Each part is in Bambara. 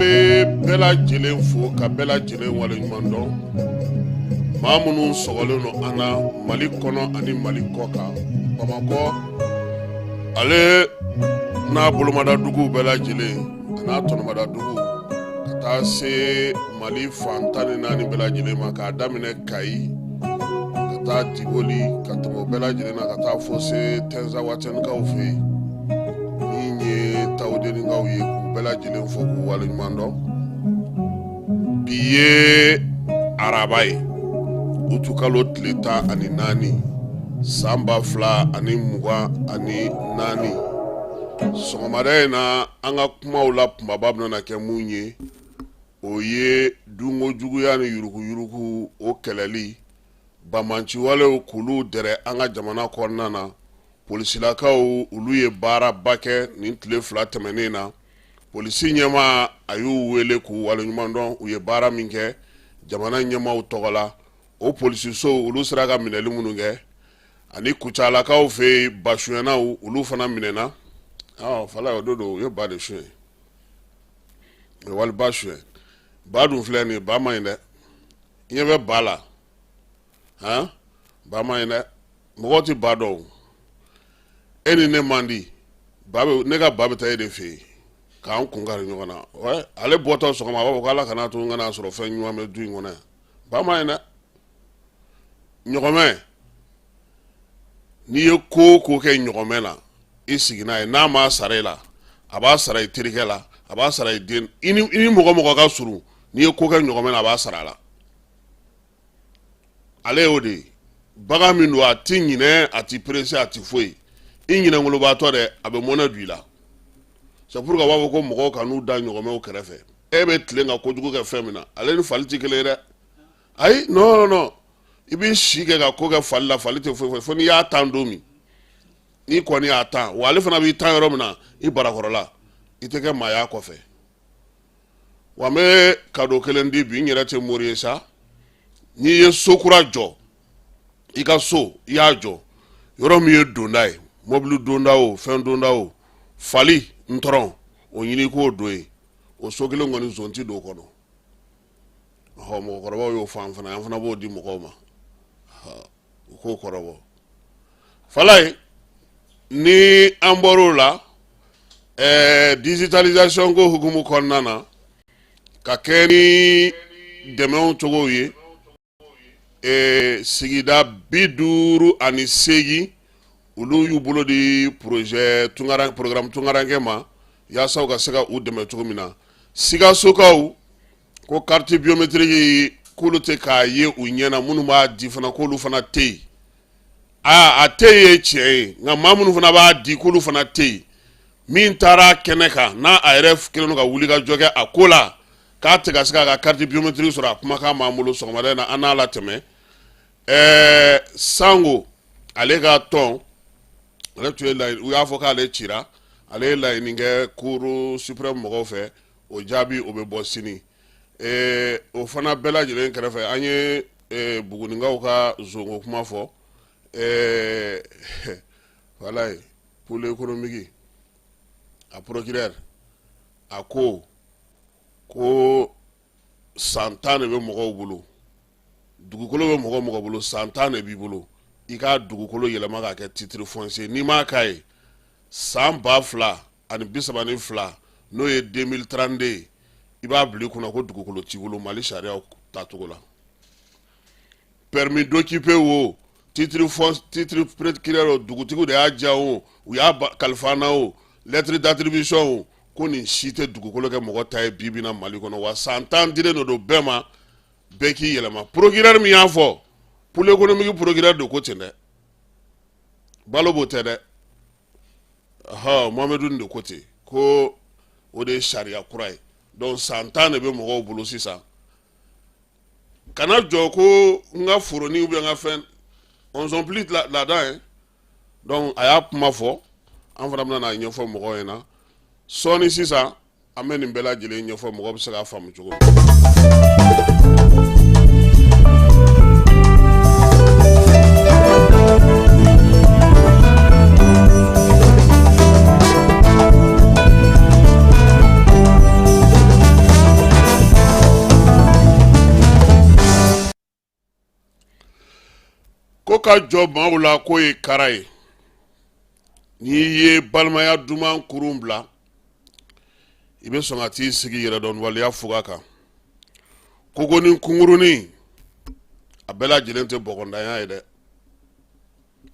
bɛ bɛɛ lajɛlen fo ka bɛɛ lajɛlen waleɲuman dɔn. Maa minnu sɔgɔlen don an na Mali kɔnɔ ani Mali kɔ kan, Bamakɔ ale n'a bolomadaduguw bɛɛ lajɛlen a n'a tɔnɔmadaduguw, ka taa se Mali fan 14 bɛɛ lajɛlen ma, k'a daminɛ Kayi ka taa Diboli, ka tɛmɛ o bɛɛ lajɛlen na ka taa fo se Tɛnzawatɛnikaw fɛ yen, min ye Tawudenikaw ye, k'u bɛɛ lajɛlen fo k'u waleɲuman dɔn. Bi ye araba ye, utukalo tile 14, san 2024. Sɔgɔmada in na, an ka kumaw la kunbaba bɛna kɛ mun ye? O ye dunko juguya ni yuruguyurugu, o kɛlɛli, banbaanciwalew k'olu dɛrɛ an ka jamana kɔnɔna na. Polisilakaw, olu ye baaraba kɛ nin tile 2 tɛmɛnen na. Polisi ɲɛmaa, a y'u wele k'u waleɲuman dɔn, u ye baara min kɛ jamana ɲɛmaaw tɔgɔ la. O polisisow, olu sera ka minɛli minnu kɛ, ani Kucalakaw fɛ yen, basonyɛnaw, olu fana minɛna. Fala, o don u ye ba de sonya, u ye waliba sonya. Ba dun filɛ nin ye, ba man ɲi dɛ. I ɲɛ bɛ ba la, han, ba man ɲi dɛ. Mɔgɔw tɛ ba dɔn. E ni ne man di, ba bɛ ne ka ba bɛ taa e de fɛ yen k'an kun kari ɲɔgɔn na. Ale bɔtɔ sɔgɔma, a b'a fɔ ko Ala kana to n kana sɔrɔ fɛn ɲuman bɛ du in kɔnɔ yan. Ba man ɲi dɛ. Ɲɔgɔmɛ, n'i ye ko o ko kɛ ɲɔgɔmɛ na, i sigi n'a ye. N'a m'a sara i la, a b'a sara i terikɛ la, a b'a sara i den. I ni mɔgɔ mɔgɔ ka surun, n'i ye ko kɛ ɲɔgɔmɛ na, a b'a sara a la. Ale y'o de ye. Bagan min don, a ti ɲinɛ, a ti pressé, a ti foyi. I ɲinɛngolobaatɔ dɛ, a bɛ mɔnɛ don i la. C'est pourquoi u b'a fɔ ko mɔgɔw kan'u da ɲɔgɔmɛw kɛrɛfɛ. E bɛ tilen ka kojugu kɛ fɛn min na, ale ni fali tɛ kelen ye dɛ. Ayi, non, non, non. I b'i si kɛ ka ko kɛ fali la, fali tɛ foyi fɔ fo n'i y'a tan don min. N'i kɔni y'a tan wa, ale fana b'i tan yɔrɔ min na, i barakɔrɔla, i tɛ kɛ maa y'a kɔfɛ. Wa n bɛ cadeau kelen di bi. N yɛrɛ tɛ mori ye sa. N'i ye so kura jɔ, i ka so, i y'a jɔ yɔrɔ min ye donda ye, mobili donda o, fɛn donda o, fali ntɔrɔn o ɲini k'o don yen. O so kelen kɔni, zon ti don o kɔnɔ. Ɔhɔ, mɔgɔkɔrɔbaw y'o fɔ an fana, an fana b'o di mɔgɔw ma u k'o kɔrɔbɔ. Falaye, ni an bɔr'o la, digitalisation ko hukumu kɔnɔna na, ka kɛ ni dɛmɛw cogow ye, sigida 58, olu y'u bolo di projet tungaran, programme tungaranke ma, yaasa u ka se ka u dɛmɛ cogo min na. Sikasokaw ko carte biométrique, k'olu tɛ k'a ye u ɲɛna. Minnu b'a di fana, k'olu fana tɛ yen. Aa, a tɛ yen ye tiɲɛ ye, nka maa minnu fana b'a di, k'olu fana tɛ yen. Min taara kɛnɛ kan n'a a yɛrɛ kɛlen don ka wuli ka jɔ kɛ a ko la, k'a tɛ ka se k'a ka carte biométrique sɔrɔ, a kumakan b'an bolo sɔgɔmada in na, an n'a latɛmɛ. Sango, ale ka tɔn, ale tun ye laɲini, u y'a fɔ k'ale cira, ale ye laɲini kɛ Cour suprême mɔgɔw fɛ. O jaabi, o bɛ bɔ sini. O fana bɛɛ lajɛlen kɛrɛfɛ, an ye Bugunikaw ka zonko kuma fɔ. Walayi, pôle économique, a procureur, a ko ko san 10 de bɛ mɔgɔw bolo. Dugukolo bɛ mɔgɔ mɔgɔ bolo, san 10 de b'i bolo i ka dugukolo yɛlɛma k'a kɛ titre foncier. N'i m'a k'a ye, san 2032, n'o ye 2032 ye, i b'a bila i kunna ko dugukolo t'i bolo Mali sariyaw tacogo la. Permis d'occuper o, titre foncier, titre précaire o, dugutigiw de y'a diyan o, u y'a kalifa an na o, lettre d'attribution o, ko nin si tɛ dugukolo kɛ mɔgɔ ta ye bi bi na Mali kɔnɔ. Wa san 10 dilen de don bɛɛ ma, bɛɛ k'i yɛlɛma. Procureur min y'a fɔ, pôle économique procureur de ko ten dɛ, balo b'o tɛ dɛ. Ɔhɔ, Mohamedu de ko ten ko o de ye sariya kura ye. Donc san 10 de bɛ mɔgɔw bolo sisan. Kana jɔ ko n ka foronin ou bien n ka fɛn, on sont plus là-dedans hein. Donc a y'a kuma fɔ, an fana bɛna n'a ɲɛfɔ mɔgɔw ɲɛna sɔɔni. Sisan an bɛ nin bɛɛ lajɛlen ɲɛfɔ, mɔgɔ bɛ se k'a faamu cogo min. Ko ka jɔ maaw la k'o ye kara ye. N'i ye balimaya duman kurun bila, i bɛ sɔn ka t'i sigi yɛrɛdɔnbaliya fuga kan. Kogonin kunkurunin, a bɛɛ lajɛlen tɛ bɔgɔndanya ye dɛ.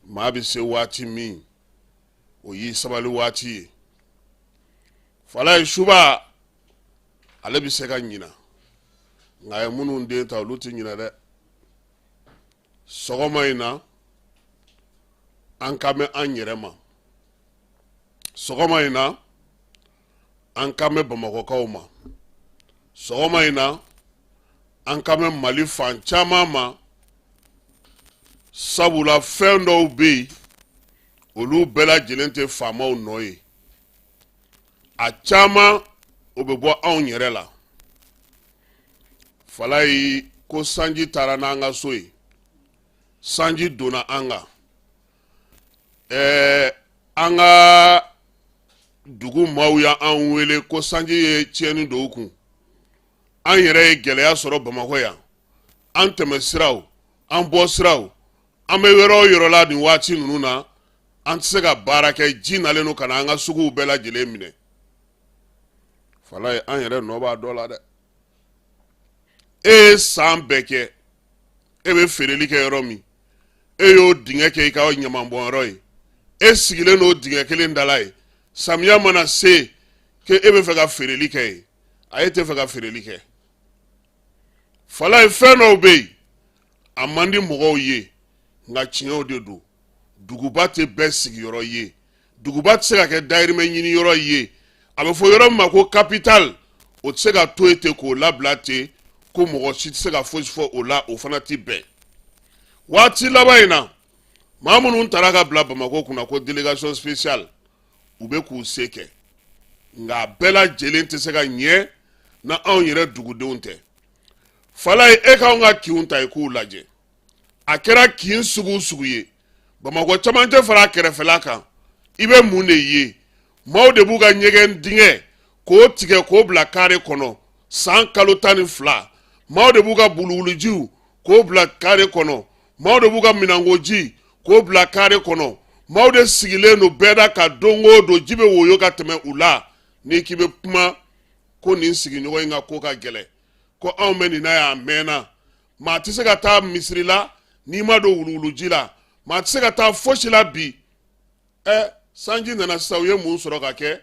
Maa bɛ se waati min, o y'i sabali waati ye. Falaye suba, ale bɛ se ka ɲina, nka a ye minnu den ta, olu tɛ ɲina dɛ. Sɔgɔma in na, an kan bɛ an yɛrɛ ma. Sɔgɔma in na, an kan bɛ Bamakɔkaw ma. Sɔgɔma in na, an kan bɛ Mali fan caman ma, sabula fɛn dɔw bɛ yen, olu bɛɛ lajɛlen tɛ faamaw nɔ ye. A caman o bɛ bɔ anw yɛrɛ la. Falayi ko sanji taara n'an ka so ye, sanji donna an kan. An ka dugu maaw y'an wele ko sanji ye tiɲɛni don u kun. An yɛrɛ ye gɛlɛya sɔrɔ Bamakɔ yan. An tɛmɛ siraw, an bɔ siraw, an bɛ yɔrɔ o yɔrɔ la nin waati ninnu na, an tɛ se ka baara kɛ. Ji nalen don ka na an ka suguw bɛɛ lajɛlen minɛ. Falaye, an yɛrɛ nɔ b'a dɔ la dɛ. E ye san bɛɛ kɛ, e bɛ feereli kɛ yɔrɔ min, e y'o dingɛ kɛ i ka ɲamanbɔnyɔrɔ ye, e sigilen don dingɛ kelen da la ye. Samiya mana se k'e bɛ fɛ ka feereli kɛ yen, a e tɛ fɛ ka feereli kɛ. Falaye, fɛn dɔw bɛ yen, a man di mɔgɔw ye, nka tiɲɛw de don. Duguba tɛ bɛɛ sigiyɔrɔ ye, duguba tɛ se ka kɛ dayirimɛ ɲini yɔrɔ ye. A bɛ fɔ yɔrɔ min ma ko capital, o tɛ se ka to yen ten k'o labila ten ko mɔgɔ si tɛ se ka fosi fɔ o la, o fana tɛ bɛn. Waati laban in na, maa minnu taara ka bila Bamakɔ kunna ko délégation spéciale, u bɛ k'u se kɛ, nka a bɛɛ lajɛlen tɛ se ka ɲɛ na anw yɛrɛ dugudenw tɛ. Falaye, e k'anw ka kinw ta i k'u lajɛ, a kɛra kin sugu sugu ye, Bamakɔ camancɛ fara a kɛrɛfɛla kan, i bɛ mun de ye? Maaw de b'u ka ɲɛgɛn dingɛ k'o tigɛ k'o bila kare kɔnɔ san kalo 12. Maaw de b'u ka buluwulujiw k'o bila kare kɔnɔ. Maaw de b'u ka minɛnkoji k'o bila kare kɔnɔ. Maaw de sigilen don bɛɛda ka don o don ji bɛ woyo ka tɛmɛ u la. N'i k'i bɛ kuma ko nin sigiɲɔgɔn in ka ko ka gɛlɛn, ko anw bɛ nin na yan a mɛnna, maa tɛ se ka taa misiri la n'i ma don wuluwuluji la, maa tɛ se ka taa fosi la bi. Sanji nana sisan, u ye mun sɔrɔ ka kɛ?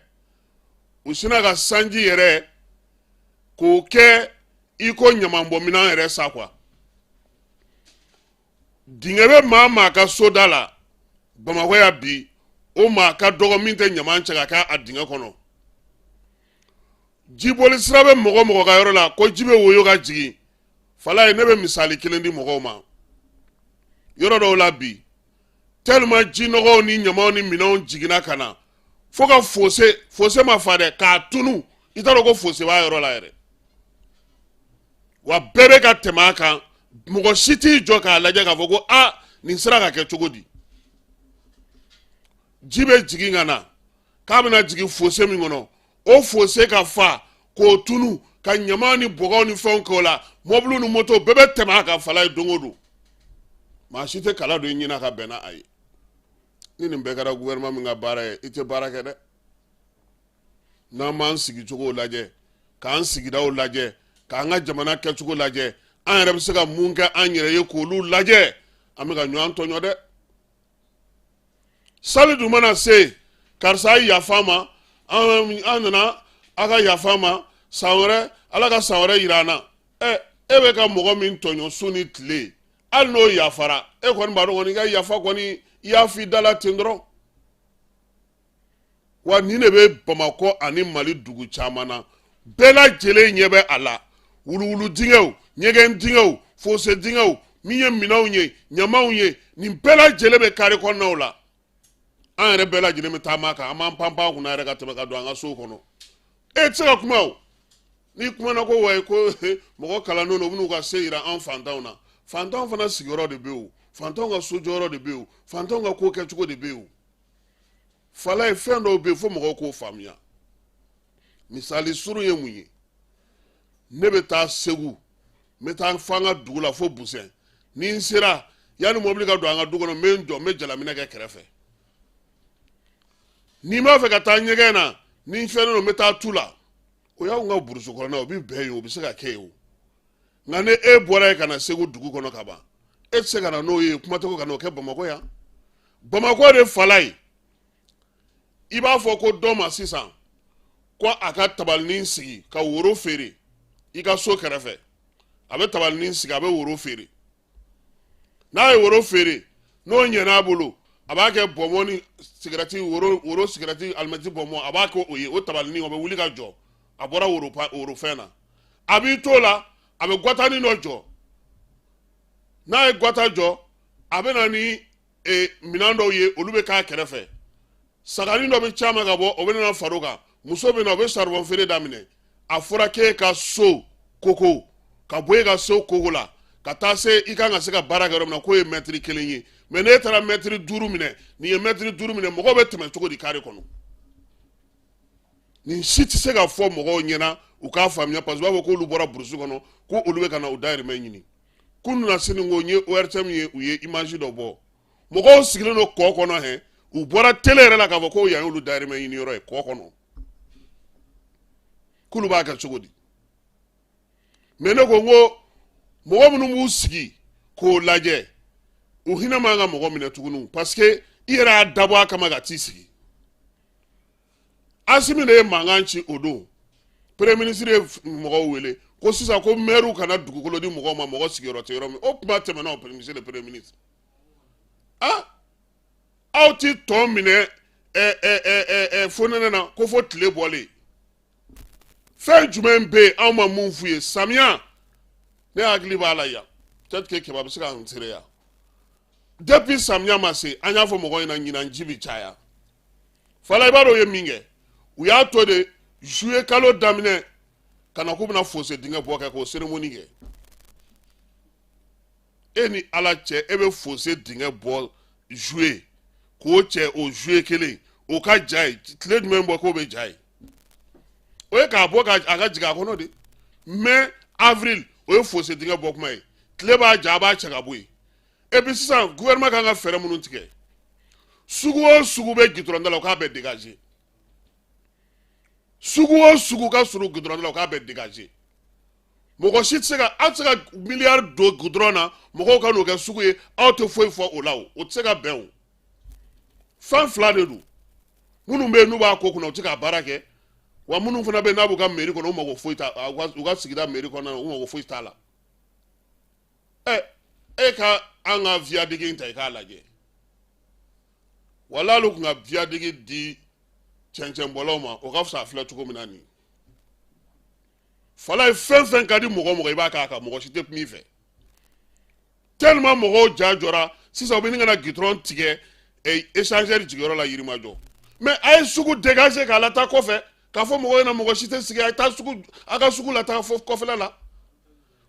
U sinna ka sanji yɛrɛ k'o kɛ i ko ɲamanbɔnminɛn yɛrɛ sa quoi. Dingɛ bɛ maa maa ka soda la Bamakɔ yan bi, o maa ka dɔgɔ min tɛ ɲaman cɛ ka kɛ a dingɛ kɔnɔ. Jiboli sira bɛ mɔgɔ mɔgɔ ka yɔrɔ la ko ji bɛ woyo ka jigin. Falaye, ne bɛ misali kelen di mɔgɔw ma. Yɔrɔ dɔw la bi, tellement jinɔgɔw ni ɲamaw ni minɛnw jiginna ka na fo ka fosse, fosse ma fa dɛ, k'a tunu, i t'a dɔn ko fosse b'a yɔrɔ la yɛrɛ. Wa bɛɛ bɛ ka tɛmɛ a kan, mɔgɔ si t'i jɔ k'a lajɛ k'a fɔ ko aa, nin sera ka kɛ cogo di? Ji bɛ jigin ka na k'a bɛna jigin fosse min kɔnɔ, o fosse ka fa k'o tunu ka ɲama ni bɔgɔw ni fɛnw k'o la. Mɔbiliw ni moto bɛɛ bɛ tɛmɛ a kan. Falaye, don o don, maa si tɛ kala don i ɲɛna ka bɛn n'a ye. Ni nin bɛɛ kɛra gouvernement min ka baara ye, i tɛ baara kɛ dɛ. N'an m'an sigicogo lajɛ, k'an sigidaw lajɛ, k'an ka jamana kɛcogo lajɛ, an yɛrɛ bɛ se ka mun kɛ an yɛrɛ ye k'olu lajɛ, an bɛ ka ɲɔgɔn tɔɲɔ dɛ. Sali dun mana se, karisa ye yafa ma, an nana, a ka yafa ma, san wɛrɛ, Ala ka san wɛrɛ yira an na. E bɛ ka mɔgɔ min tɔɲɔ su ni tile, hali n'o yafara, e kɔni b'a dɔn kɔni i ka yafa kɔni, i y'a f'i da la ten dɔrɔn. Wa nin de bɛ Bamakɔ ani Mali dugu caman na, bɛɛ lajɛlen ɲɛ bɛ a la. Wuluwulu dingɛw, ɲɛgɛn dingɛw, fosse dingɛw, min ye minɛnw ye, ɲamanw ye, nin bɛɛ lajɛlen bɛ kare kɔnɔnaw la. An yɛrɛ bɛɛ lajɛlen bɛ taama kan, an b'an panpan kunna yɛrɛ ka tɛmɛ ka don an ka sow kɔnɔ. E tɛ se ka kuma o. N'i kumana ko wayi, ko mɔgɔ kalannenw don, u bɛn'u ka se yira an fantanw na. Fantanw fana sigiyɔrɔ de bɛ yen o, fantanw ka sojɔyɔrɔ de bɛ yen o, fantanw ka ko kɛcogo de bɛ yen o. Falaye, fɛn dɔw bɛ yen fo mɔgɔw k'o faamuya. Misali surun ye mun ye? Ne bɛ taa Segu, n bɛ taa fo an ka dugu la fo Busɛn. Ni n sera, Yanni mobili ka don an ka du kɔnɔ, n bɛ n jɔ, n bɛ jalaminɛ kɛ kɛrɛfɛ. Ni n b'a fɛ ka taa ɲɛgɛn na, ni n fɛnnen don, n bɛ taa tu la. O y'anw ka burusu kɔnɔna, o bɛ bɛn yen, o bɛ se ka kɛ yen o. Nka ni e bɔra yen ka na Segu dugu kɔnɔ ka ban, e tɛ se ka na n'o ye. Kuma tɛ ko ka n'o kɛ Bamakɔ yan. Bamakɔ de fala ye. I b'a fɔ ko dɔ ma sisan ko a ka tabalinin sigi ka woro feere i ka so kɛrɛfɛ. A bɛ tabalinin sigi, a bɛ woro feere. N'a ye woro feere, n'o ɲɛna a bolo, a b'a kɛ bɔnbɔn ni sigɛrɛti, woro, sigɛrɛti, alimɛti, bɔnbɔn, a b'a kɛ o ye. O tabalinin, o bɛ wuli ka jɔ. A bɔra worofɛn na, a b'i t'o la, a bɛ gwatanin dɔ jɔ. N'a ye gwata jɔ, a bɛ na ni minɛn dɔw ye, olu bɛ k'a kɛrɛfɛ. Saganin dɔ bɛ caman ka bɔ, o bɛ na far'o kan. Muso bɛ na, o bɛ saribɔn feere daminɛ. A fɔra k'e ka so koko, ka bɔ e ka so koko la ka taa se i kan ka se ka baara kɛ yɔrɔ min na, k'o ye mɛtiri 1 ye. Mɛ n'e taara mɛtiri 5 minɛ, nin ye mɛtiri 5 minɛ, mɔgɔw bɛ tɛmɛ cogo di kare kɔnɔ? Nin si tɛ se ka fɔ mɔgɔw ɲɛna u k'a faamuya, parce que u b'a fɔ k'olu bɔra burusi kɔnɔ, ko olu bɛ ka na u dahirimɛ ɲini. Kunun na sini ko n ye ORTM ye, u ye image dɔ bɔ, mɔgɔw sigilen don kɔ kɔnɔ hɛn. U bɔra télé yɛrɛ la k'a fɔ ko yan y'olu dahirimɛ ɲini yɔrɔ ye, kɔ kɔnɔ, k'olu b'a kɛ cogo di? Mɛ ne ko n ko mɔgɔ minnu b'u sigi k'o lajɛ, u hinɛ man ka mɔgɔ minɛ tuguni, parce que i yɛrɛ y'a dabɔ a kama ka t'i sigi. Asimi de ye mankan ci o don. Premier ministre ye mɔgɔw wele ko sisan ko maire kana dugukolo di mɔgɔw ma, mɔgɔ sigiyɔrɔ tɛ yɔrɔ min. O kuma tɛmɛna o, monsieur le premier ministre. Ah, aw ti tɔn minɛ ɛ ɛ ɛ ɛ fonɛnɛ na ko fo tile bɔlen. Fɛn jumɛn bɛ yen anw ma mun f'u ye? Samiya, ne hakili b'a la yan, peut-être que Kɛba bɛ se k'an seereya. Depuis samiya ma se, an y'a fɔ mɔgɔw ɲɛna, ɲinan ji bɛ caya. Fala, i b'a dɔn u ye min kɛ? U y'a to de juillet kalo daminɛ ka na k'u bɛna fosse dingɛ bɔ kɛ k'o cérémonie kɛ. E ni Ala cɛ, e bɛ fosse dingɛ bɔ juillet k'o cɛ o juillet kelen o ka ja ye, tile jumɛn bɔ k'o bɛ ja ye? O ye k'a bɔ ka a ka jigin a kɔnɔ de. Mai, avril, o ye fosse dingɛ bɔ kuma ye. Tile b'a ja, a b'a cɛ ka bɔ yen. Et puis sisan, gouvernement kan ka fɛɛrɛ minnu tigɛ, sugu o sugu bɛ gidɔrɔn da la, o k'a bɛɛ dégager. Sugu o sugu ka surun gidɔrɔn da la, o k'a bɛɛ dégager. Mɔgɔ si tɛ se ka, aw tɛ se ka miliyari don gidɔrɔn na, mɔgɔw ka n'o kɛ sugu ye, aw tɛ foyi fɔ o la. O o tɛ se ka bɛn. O fɛn fila de don. Minnu bɛ yen n'u b'a ko kunna, u tɛ ka baara kɛ wa. Minnu fana bɛ yen n'a b'u ka mairie kɔnɔ, u mago foyi t'a u ka sigida mairie kɔnɔna na, u mago foyi t'a la. Ɛ, e ka an ka viaduc in ta, i k'a lajɛ. Wala olu tun ka viaduc di cɛncɛnbɔlaw ma, o ka fisa a filɛ cogo min na nin. Fala ye, fɛn fɛn ka di mɔgɔ mɔgɔ, i b'a k'a kan, mɔgɔ si tɛ min fɛ. Tellement mɔgɔw ja jɔra sisan, u bɛ ɲini ka na gidɔrɔn tigɛ échangeur jigiyɔrɔ la Yirimajɔ. Mais a ye sugu dégager k'a lataa kɔfɛ, k'a fɔ mɔgɔw ɲɛna mɔgɔ si tɛ sigi, a ye taa sugu, a ka sugu lataa fo kɔfɛla la.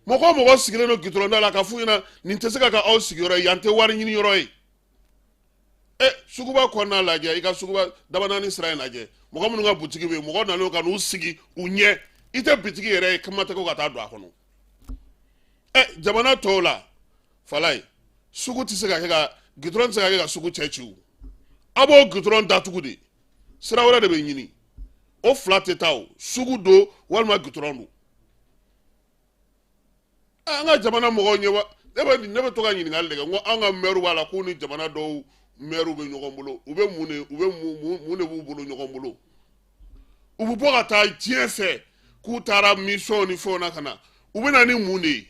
Mɔgɔ o mɔgɔ sigilen don gidɔrɔn da la, k'a f'u ɲɛna nin tɛ se ka kɛ aw sigiyɔrɔ ye, yan tɛ wari ɲini yɔrɔ ye. E suguba kɔnɔna lajɛ, i ka suguba Dabanaani sira in lajɛ, mɔgɔ minnu ka butigi bɛ yen, mɔgɔ nalen ka n'u sigi u ɲɛ, i tɛ bitigi yɛrɛ ye, kuma tɛ ko ka taa don a kɔnɔ. Ɛ, jamana tɔw la, Falaye, sugu tɛ se ka kɛ ka gidɔrɔn tɛ se ka kɛ ka sugu cɛ ci. O aw b'o gidɔrɔn datugu de, sira wɛrɛ de bɛ ɲini. O fila tɛ taa. O sugu don walima gidɔrɔn don. An ka jamana mɔgɔw ɲɛ wa, ne bɛ to ka ɲininkali de kɛ. N ko an ka mɛriw b'a la k'u ni jamana dɔw mɛriw bɛ ɲɔgɔn bolo, u bɛ mun de, u bɛ mun de b'u bolo ɲɔgɔn bolo? U bɛ bɔ ka taa diɲɛ fɛ k'u taara mission ni fɛnw na ka na, u bɛ na ni mun de ye?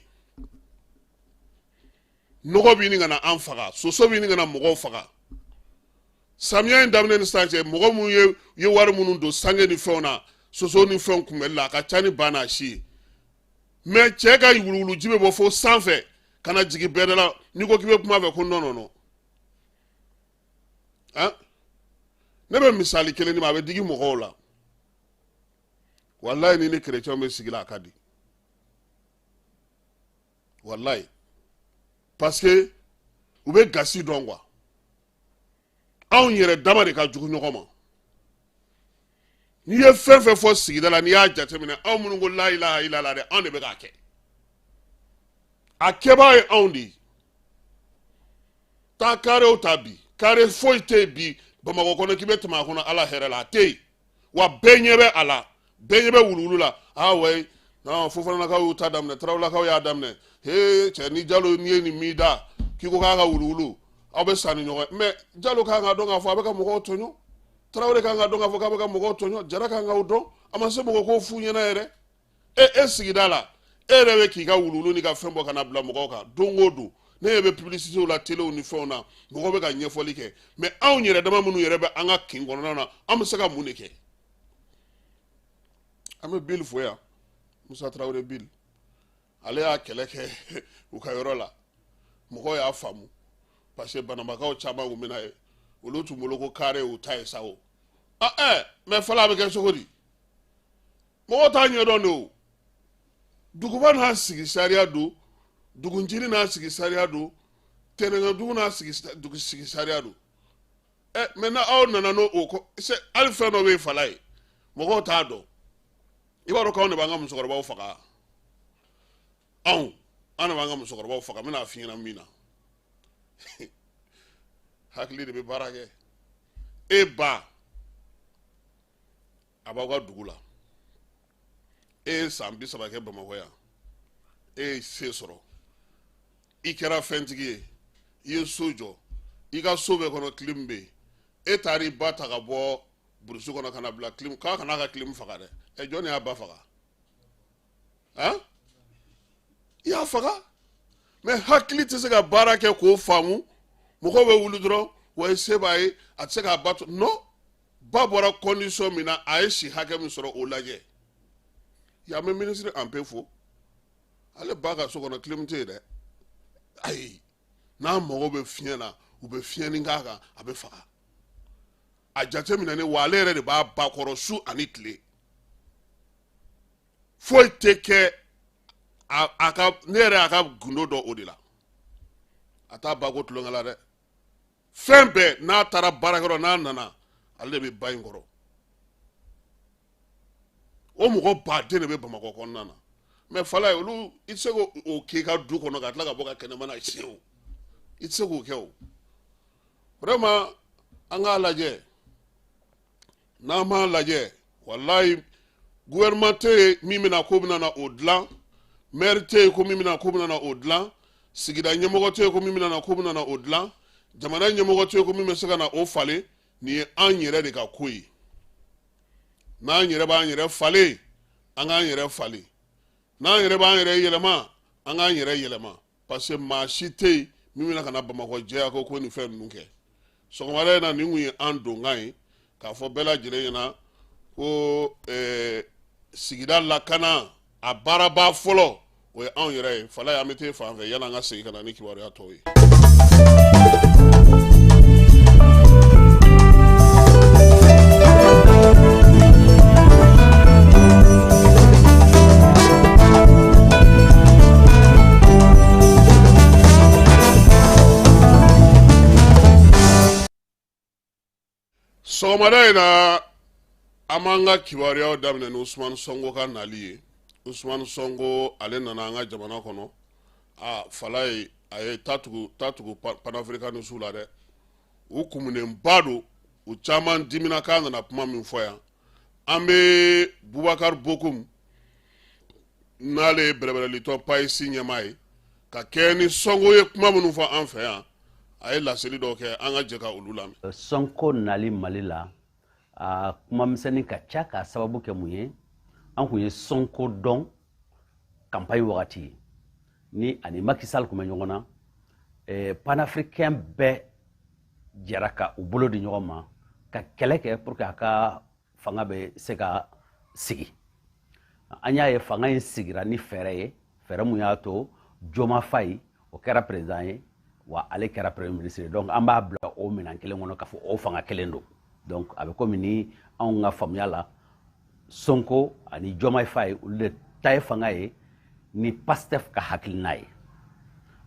Nɔgɔ bɛ ɲini ka na an faga, soso bɛ ɲini ka na mɔgɔw faga. Samiya in daminɛ ni sisan cɛ, mɔgɔ minnu ye wari minnu don sange ni fɛnw na, soso ni fɛnw kunbɛli la, a ka ca ni ba n'a si ye. Mais cɛ ka wuluwuluji bɛ bɔ fo sanfɛ ka na jigin bɛɛ la. N'i ko k'i bɛ kuma fɛ, ko non, non, non. Han, ne bɛ misali kelen di ma, a bɛ digi mɔgɔw la. Walayi, ni kerecɛnw bɛ sigi la, a ka di, walayi, parce que u bɛ gasi dɔn quoi. Anw yɛrɛ dama de ka jugu ɲɔgɔn ma. N'i ye fɛn fɛn fɔ sigida la, n'i y'a jateminɛ, anw minnu ko la ilaha illallah dɛ, anw de bɛ k'a kɛ. A kɛbaa ye anw de ye. Taa karew ta bi, kare foyi tɛ yen bi Bamakɔ kɔnɔ k'i bɛ tɛmɛ a kɔnɔ Ala hɛrɛ la, a tɛ yen. Wa bɛɛ ɲɛ bɛ a la, bɛɛ ɲɛ bɛ wuluwulu la. Ah ouais, non, Fofanalakaw y'u ta daminɛ, Tarawelelakaw y'a daminɛ. He cɛ, ni Jalo n'i ye nin min da k'i ko k'a ka wuluwulu, aw bɛ sa ni ɲɔgɔn ye. Mais Jalo kan k'a dɔn k'a fɔ a bɛ ka mɔgɔw tɔɲɔ, Tarawele kan k'a dɔn k'a fɔ k'a bɛ ka mɔgɔw tɔɲɔ, Jara kan k'o dɔn. A ma se mɔgɔ k'o f'u ɲɛna yɛrɛ. E sigida la, e yɛrɛ bɛ k'i ka wuluwulu n'i ka fɛn bɔ ka na bila mɔgɔw kan don o don. Ne ɲɛ bɛ publicitéw la, telew ni fɛnw na, mɔgɔw bɛ ka ɲɛfɔli kɛ. Mais anw yɛrɛ dama minnu yɛrɛ bɛ an ka kin kɔnɔna na, an bɛ se ka mun de kɛ? An bɛ Bill fo yan, Musa Tarawele Bill, ale y'a kɛlɛ kɛ u ka yɔrɔ la, mɔgɔw y'a faamu, parce que banabakaw caman kun bɛ na ye, olu tun bolo ko kare u ta ye sa o. Ah mais fɔlɔ a bɛ kɛ cogo di? Mɔgɔw t'a ɲɛdɔn de o. Duguba n'a sigi sariya don, duguncinin n'a sigi sariya don, tɛnɛnkɛdugu n'a sigi sariya don. Mais n'aw nana n'o o kɔ, hali fɛn dɔ bɛ yen fala ye, mɔgɔw t'a dɔn. I b'a dɔn k'anw de b'an ka musokɔrɔbaw faga, anw de b'an ka musokɔrɔbaw faga. N bɛna f'i ɲɛna min na, hakili de bɛ baara kɛ. E ba a b'aw ka dugu la, e ye san 30 kɛ Bamakɔ yan, e ye se sɔrɔ, i kɛra fɛntigi ye, i ye so jɔ, i ka so bɛɛ kɔnɔ clim bɛ yen. E taara i ba ta ka bɔ burusi kɔnɔ ka na bila clim, k'a kana ka clim faga dɛ. Ɛ, jɔn de y'a ba faga? Han, i y'a faga. Mais hakili tɛ se ka baara kɛ k'o faamu. Mɔgɔw bɛ wuli dɔrɔn, wa i se b'a ye, a tɛ se k'a ba to. Non, ba bɔra condition min na, a ye si hakɛ min sɔrɔ, o lajɛ. Yan bɛ ministre Anpe fo, ale ba ka so kɔnɔ clim tɛ yen dɛ. Ayi, n'a mago bɛ fiɲɛ na, u bɛ fiɲɛni k'a kan, a bɛ faga. A jateminɛ ne wa, ale yɛrɛ de b'a ba kɔrɔ su ani tile. Foyi tɛ kɛ a ka, ne yɛrɛ y'a ka gundo dɔn o de la. A t'a ba ko tulonkɛ la dɛ. Fɛn bɛɛ, n'a taara baarakɛyɔrɔ, n'a nana, ale de bɛ ba in kɔrɔ. O mɔgɔ baden de bɛ Bamakɔ kɔnɔna na. Mais fala ye, olu i tɛ se k'o k'i ka du kɔnɔ ka tila ka bɔ ka kɛnɛmana siɲɛ o, i tɛ se k'o kɛ o. Vraiment, an k'a lajɛ, n'an m'a lajɛ, walayi, gouvernement tɛ yen min bɛna ko bɛna na o dilan, maire tɛ yen ko min bɛna ko bɛna na o dilan, sigida ɲɛmɔgɔ tɛ yen ko min bɛna na ko bɛna na o dilan, jamana ɲɛmɔgɔ tɛ yen ko min bɛ se ka na o falen. Nin ye an yɛrɛ de ka ko ye. N'an yɛrɛ b'an yɛrɛ falen, an k'an yɛrɛ falen. N'an yɛrɛ b'an yɛrɛ yɛlɛma, an k'an yɛrɛ yɛlɛma, parce que maa si tɛ yen min bɛna ka na Bamakɔ jɛya ko nin fɛn ninnu kɛ. Sɔgɔmada in na, nin kun ye an donkan ye k'a fɔ bɛɛ lajɛlen ɲɛna ko sigida lakana a baaraba fɔlɔ, o ye anw yɛrɛ ye. Fala ye, an bɛ taa fan fɛ yanni an ka segin ka na ni kibaruya tɔw ye. Sɔgɔmada in na, an b'an ka kibaruyaw daminɛ ni Usumani Sɔnko ka nali ye. Usumani Sɔnko, ale nana an ka jamana kɔnɔ. A fala ye, a ye ta tugu ta tugu panafricanisiw la dɛ. U kumunenba don, u caman dimina k'a nana kuma min fɔ yan. An bɛ Bubakari Bokum, n'ale ye bɛrɛbɛrɛlitɔn PAIGC ɲɛmaa ye, ka kɛ ni Sɔnko ye kuma minnu fɔ an fɛ yan, a ye laseli dɔw kɛ, an ka jɛ ka olu lamɛn. Sɔnko nali Mali la, a kuma misɛnnin ka ca, k'a sababu kɛ mun ye? An kun ye Sɔnko dɔn campagne wagati ni ani Macky Sall kun bɛ ɲɔgɔn na. Panafricain bɛɛ jɛra ka u bolo di ɲɔgɔn ma ka kɛlɛ kɛ pour que a ka fanga bɛ se ka sigi. An y'a ye fanga in sigira ni fɛɛrɛ ye, fɛɛrɛ mun y'a to Diomaye Faye o kɛra président ye, wa ale kɛra premier ministre ye. Donc an b'a bila o minɛn kelen kɔnɔ k'a fɔ o fanga kelen don. Donc a bɛ komi ni anw ka faamuya la, Sonko ani Diomaye Faye, olu de ta ye fanga ye ni Pastef ka hakilina ye.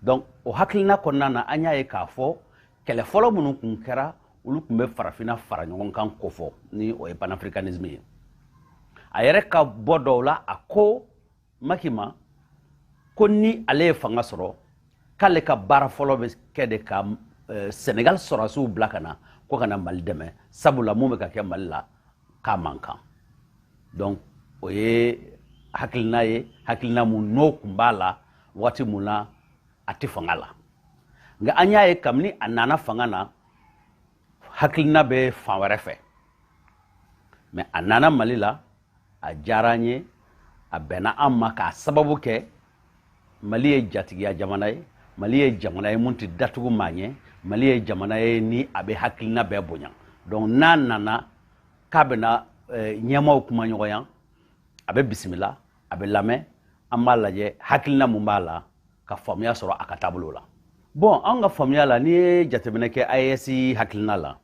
Donc o hakilina kɔnɔna na, an y'a ye k'a fɔ kɛlɛ fɔlɔ minnu kun kɛra, olu tun bɛ farafinna fara ɲɔgɔn kan kofɔ, ni o ye panafricanisme ye. A yɛrɛ ka bɔ dɔw la, a ko Macky ma ko ni ale ye fanga sɔrɔ, k'ale ka baara fɔlɔ bɛ kɛ de ka Senegal sɔrɔdasiw bila ka na ko ka na Mali dɛmɛ, sabula mun bɛ ka kɛ Mali la k'a man kan. Donc o ye hakilina ye, hakilina mun n'o kun b'a la waati mun na a tɛ fanga la. Nka an y'a ye kabini a nana fanga na, hakilina bɛ fan wɛrɛ fɛ. Mais a nana Mali la, a diyara an ye, a bɛnna an ma, k'a sababu kɛ Mali ye jatigiya jamana ye, Mali ye jamana ye mun tɛ datugu maa ɲɛ, Mali ye jamana ye ni a bɛ hakilina bɛɛ bonya. Donc n'a nana k'a bɛna ɲɛmaaw kuma ɲɔgɔnya, a bɛ bisimila, a bɛ lamɛn, an b'a lajɛ hakilina mun b'a la ka faamuya sɔrɔ a ka taabolo la. Bon, an ka faamuya la, n'i ye jateminɛ kɛ AES hakilina la,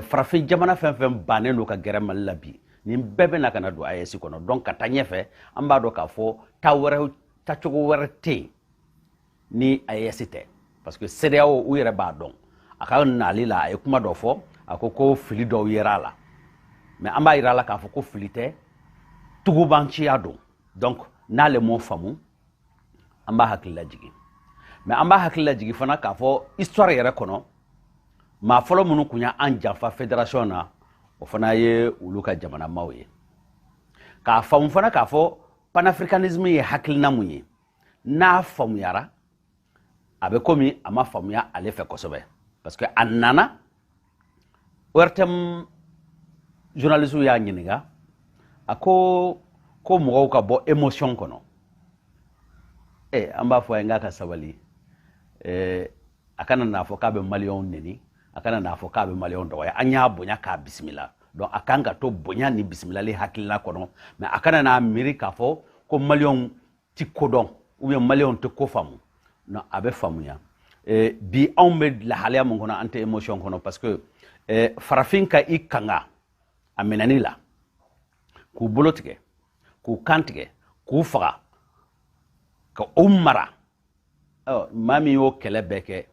farafin jamana fɛn fɛn bannen don ka gɛrɛ Mali la bi, nin bɛɛ bɛ na ka na don AES kɔnɔ. Donc ka taa ɲɛfɛ, an b'a dɔn k'a fɔ taa wɛrɛ, taacogo wɛrɛ tɛ yen ni AES tɛ, parce que CEDEAO, u yɛrɛ b'a dɔn. A ka nali la, a ye kuma dɔ fɔ, a ko ko fili dɔw yera a la, mais an b'a yira a la k'a fɔ ko fili tɛ, tugubanciya don. Donc n'ale m'o faamu, an b'a hakili lajigin. Mais an b'a hakili lajigin fana k'a fɔ histoire yɛrɛ kɔnɔ, maa fɔlɔ minnu tun y'an janfa fédération na, o fana ye olu ka jamana maaw ye. K'a faamu fana k'a fɔ panafricanisme ye hakilina mun ye, n'a faamuyara, a bɛ komi a ma faamuya ale fɛ kosɛbɛ, parce que a nana ORTM journaliste y'a ɲininka, a ko ko mɔgɔw ka bɔ émotion kɔnɔ. An b'a fɔ a ye n k'a ka sabali, a kana n'a fɔ k'a bɛ maliyɛnw neni, a kana n'a fɔ k'a bɛ maliyɛnw dɔgɔya. An y'a bonya k'a bisimila, donc a kan ka to bonya ni bisimilali hakilina kɔnɔ, mais a kana n'a miiri k'a fɔ ko maliyɛnw ti ko dɔn ou bien maliyɛnw tɛ ko faamu. Non, a bɛ faamuya. Bi anw bɛ lahalaya mun kɔnɔ, an tɛ émotion kɔnɔ, parce que farafin ka i kanga a minɛni la, k'u bolo tigɛ, k'u kan tigɛ, k'u faga, ka o mara, maa min y'o kɛlɛ bɛɛ kɛ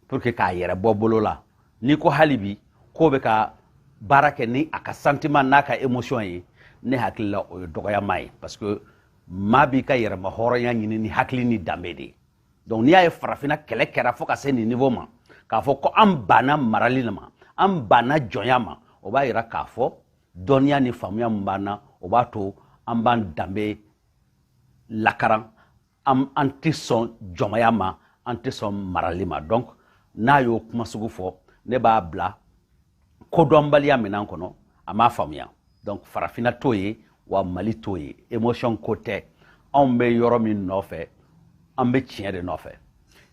pour que k'a yɛrɛ bɔ bolo la, n'i ko hali bi k'o bɛ ka baara kɛ ni a ka sentiment n'a ka émotion ye, ne hakili la o ye dɔgɔyama ye, parce que maa b'i ka yɛrɛma hɔrɔnya ɲini ni hakili ni danbe de ye. Donc n'i y'a ye farafinna kɛlɛ kɛra fo ka se nin niveau ma, k'a fɔ ko an banna marali ma, an banna jɔnya ma, o b'a yira k'a fɔ dɔnniya ni faamuya min b'an na, o b'a to an b'an danbe lakaran, an tɛ sɔn jɔnmaya ma, an tɛ sɔn marali ma. Donc n'a y'o kuma sugu fɔ, ne b'a bila kodɔnbaliya minɛn kɔnɔ, a m'a faamuya. Donc farafinna t'o ye, wa Mali t'o ye, émotion ko tɛ. Anw bɛ yɔrɔ min nɔfɛ, an bɛ tiɲɛ de nɔfɛ.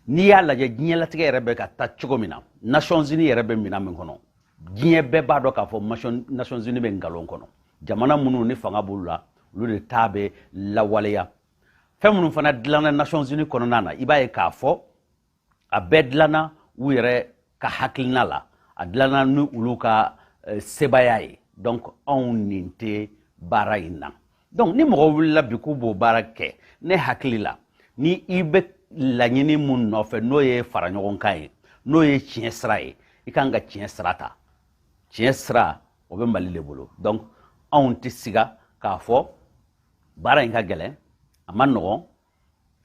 N'i y'a lajɛ diɲɛlatigɛ yɛrɛ bɛ ka taa cogo min na, Nations Unies yɛrɛ bɛ minɛn min kɔnɔ, diɲɛ bɛɛ b'a dɔn k'a fɔ Nations Unies bɛ nkalon kɔnɔ. Jamana minnu ni fanga b'olu la, olu de ta bɛ lawaleya. Fɛn minnu fana dilanna Nations Unies kɔnɔna na, i b'a ye k'a fɔ a bɛɛ dilanna u yɛrɛ ka hakilina la, a dilanna ni olu ka sebaaya ye. Donc anw nin tɛ baara in na. Donc ni mɔgɔ wulila bi k'u b'o baara kɛ, ne hakili la, ni i bɛ laɲini mun nɔfɛ, n'o ye fara ɲɔgɔn kan ye, n'o ye tiɲɛ sira ye, i kan ka tiɲɛ sira ta. Tiɲɛ sira, o bɛ Mali de bolo. Donc anw tɛ siga k'a fɔ baara in ka gɛlɛn, a ma nɔgɔn,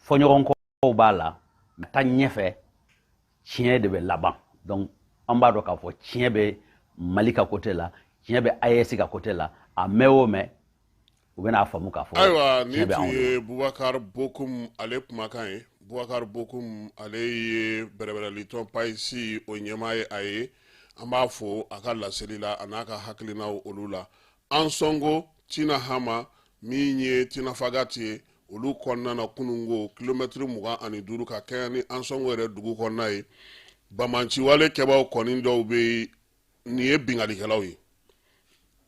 fɔɲɔgɔnkɔw b'a la, mɛ taa ɲɛfɛ tiɲɛ de bɛ laban. Donc an b'a dɔn k'a fɔ tiɲɛ bɛ Mali ka côté la, tiɲɛ bɛ AES ka côté la. A mɛn o mɛn, u bɛna faamu k'a fɔ Ayiwa, nin tun ye Bubakar Bokum ale kumakan ye. Bubakar Bokum, ale ye bɛrɛbɛrɛlitɔn PAIGC o ɲɛmaa ye. A ye an b'a fo a ka laseli la, a n'a ka hakilinaw olu la. Ansongo Tina Hama, min ye Tinafagati ye, olu kɔnɔna na kununko kilomɛtiri 25 ka kɛɲɛ ni Ansongo yɛrɛ dugu kɔnɔna ye, bamanciwale kɛbaw kɔni dɔw bɛ yen. Nin ye binkalikɛlaw ye,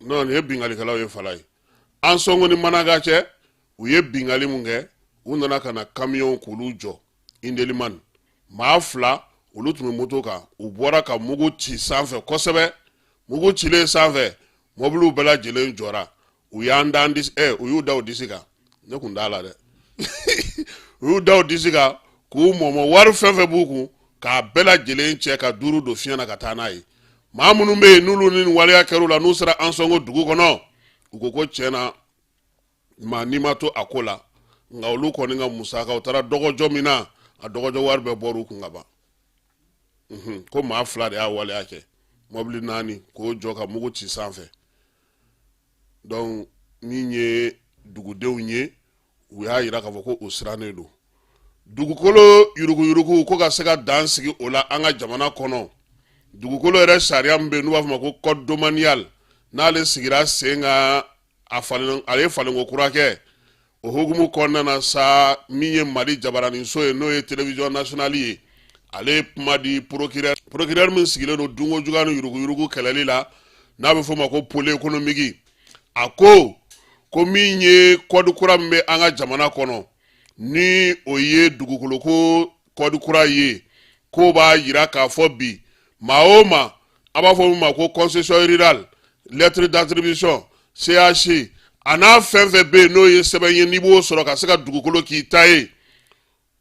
non, nin ye binkalikɛlaw ye. Fala ye Ansongo ni Managa cɛ, u ye bingali mun kɛ, u nana ka na kamiyɔn k'olu jɔ Indelimani. Maa fila olu tun bɛ moto kan, u bɔra ka mugu ci sanfɛ kosɛbɛ. Mugu cilen sanfɛ, mɔbiliw bɛɛ lajɛlen jɔra. U y'an dan disi, u y'u da u disi kan. Ne kun t'a la dɛ. U y'u da u disi kan k'u mɔmɔ, wari fɛn fɛn b'u kun, k'a bɛɛ lajɛlen cɛ ka duuru don fiɲɛ na ka taa n'a ye. Maa minnu bɛ yen, n'olu ni waleya kɛr'u la, n'u sera Ansongo dugu kɔnɔ, u ko ko tiɲɛ na, maa n'i ma to a ko la. Nka olu kɔni ka musaka, u taara dɔgɔjɔ min na, a dɔgɔjɔ wari bɛɛ bɔr'u kun ka ban. Ko maa 2 de y'a waleya kɛ, mɔbili 4 k'o jɔ ka mugu ci sanfɛ. Donc min ye dugudenw ye, u y'a yira k'a fɔ ko u sirannen don. Dugukolo yuruguyurugu ko ka se ka dan sigi o la an ka jamana kɔnɔ. Dugukolo yɛrɛ sariya min bɛ yen n'u b'a fɔ ma ko code domanial, n'ale sigira sen kan, a falen, ale ye falenko kura kɛ. O hukumu kɔnɔna na sa, min ye Mali jabaraninso ye, n'o ye télévision nationale ye, ale ye kuma di procureur, procureur min sigilen don dunko juguya ni yuruguyurugu kɛlɛli la, n'a bɛ f'o ma ko pôle économique. A ko min ye code kura min bɛ an ka jamana kɔnɔ, ni o ye dugukolo ko code kura ye, k'o b'a yira k'a fɔ bi maa o maa, a b'a fɔ min ma ko concession rurale, lettre d'attribution, CAC, a n'a fɛn fɛn bɛ yen n'o ye sɛbɛn ye, n'i b'o sɔrɔ ka se ka dugukolo k'i ta ye,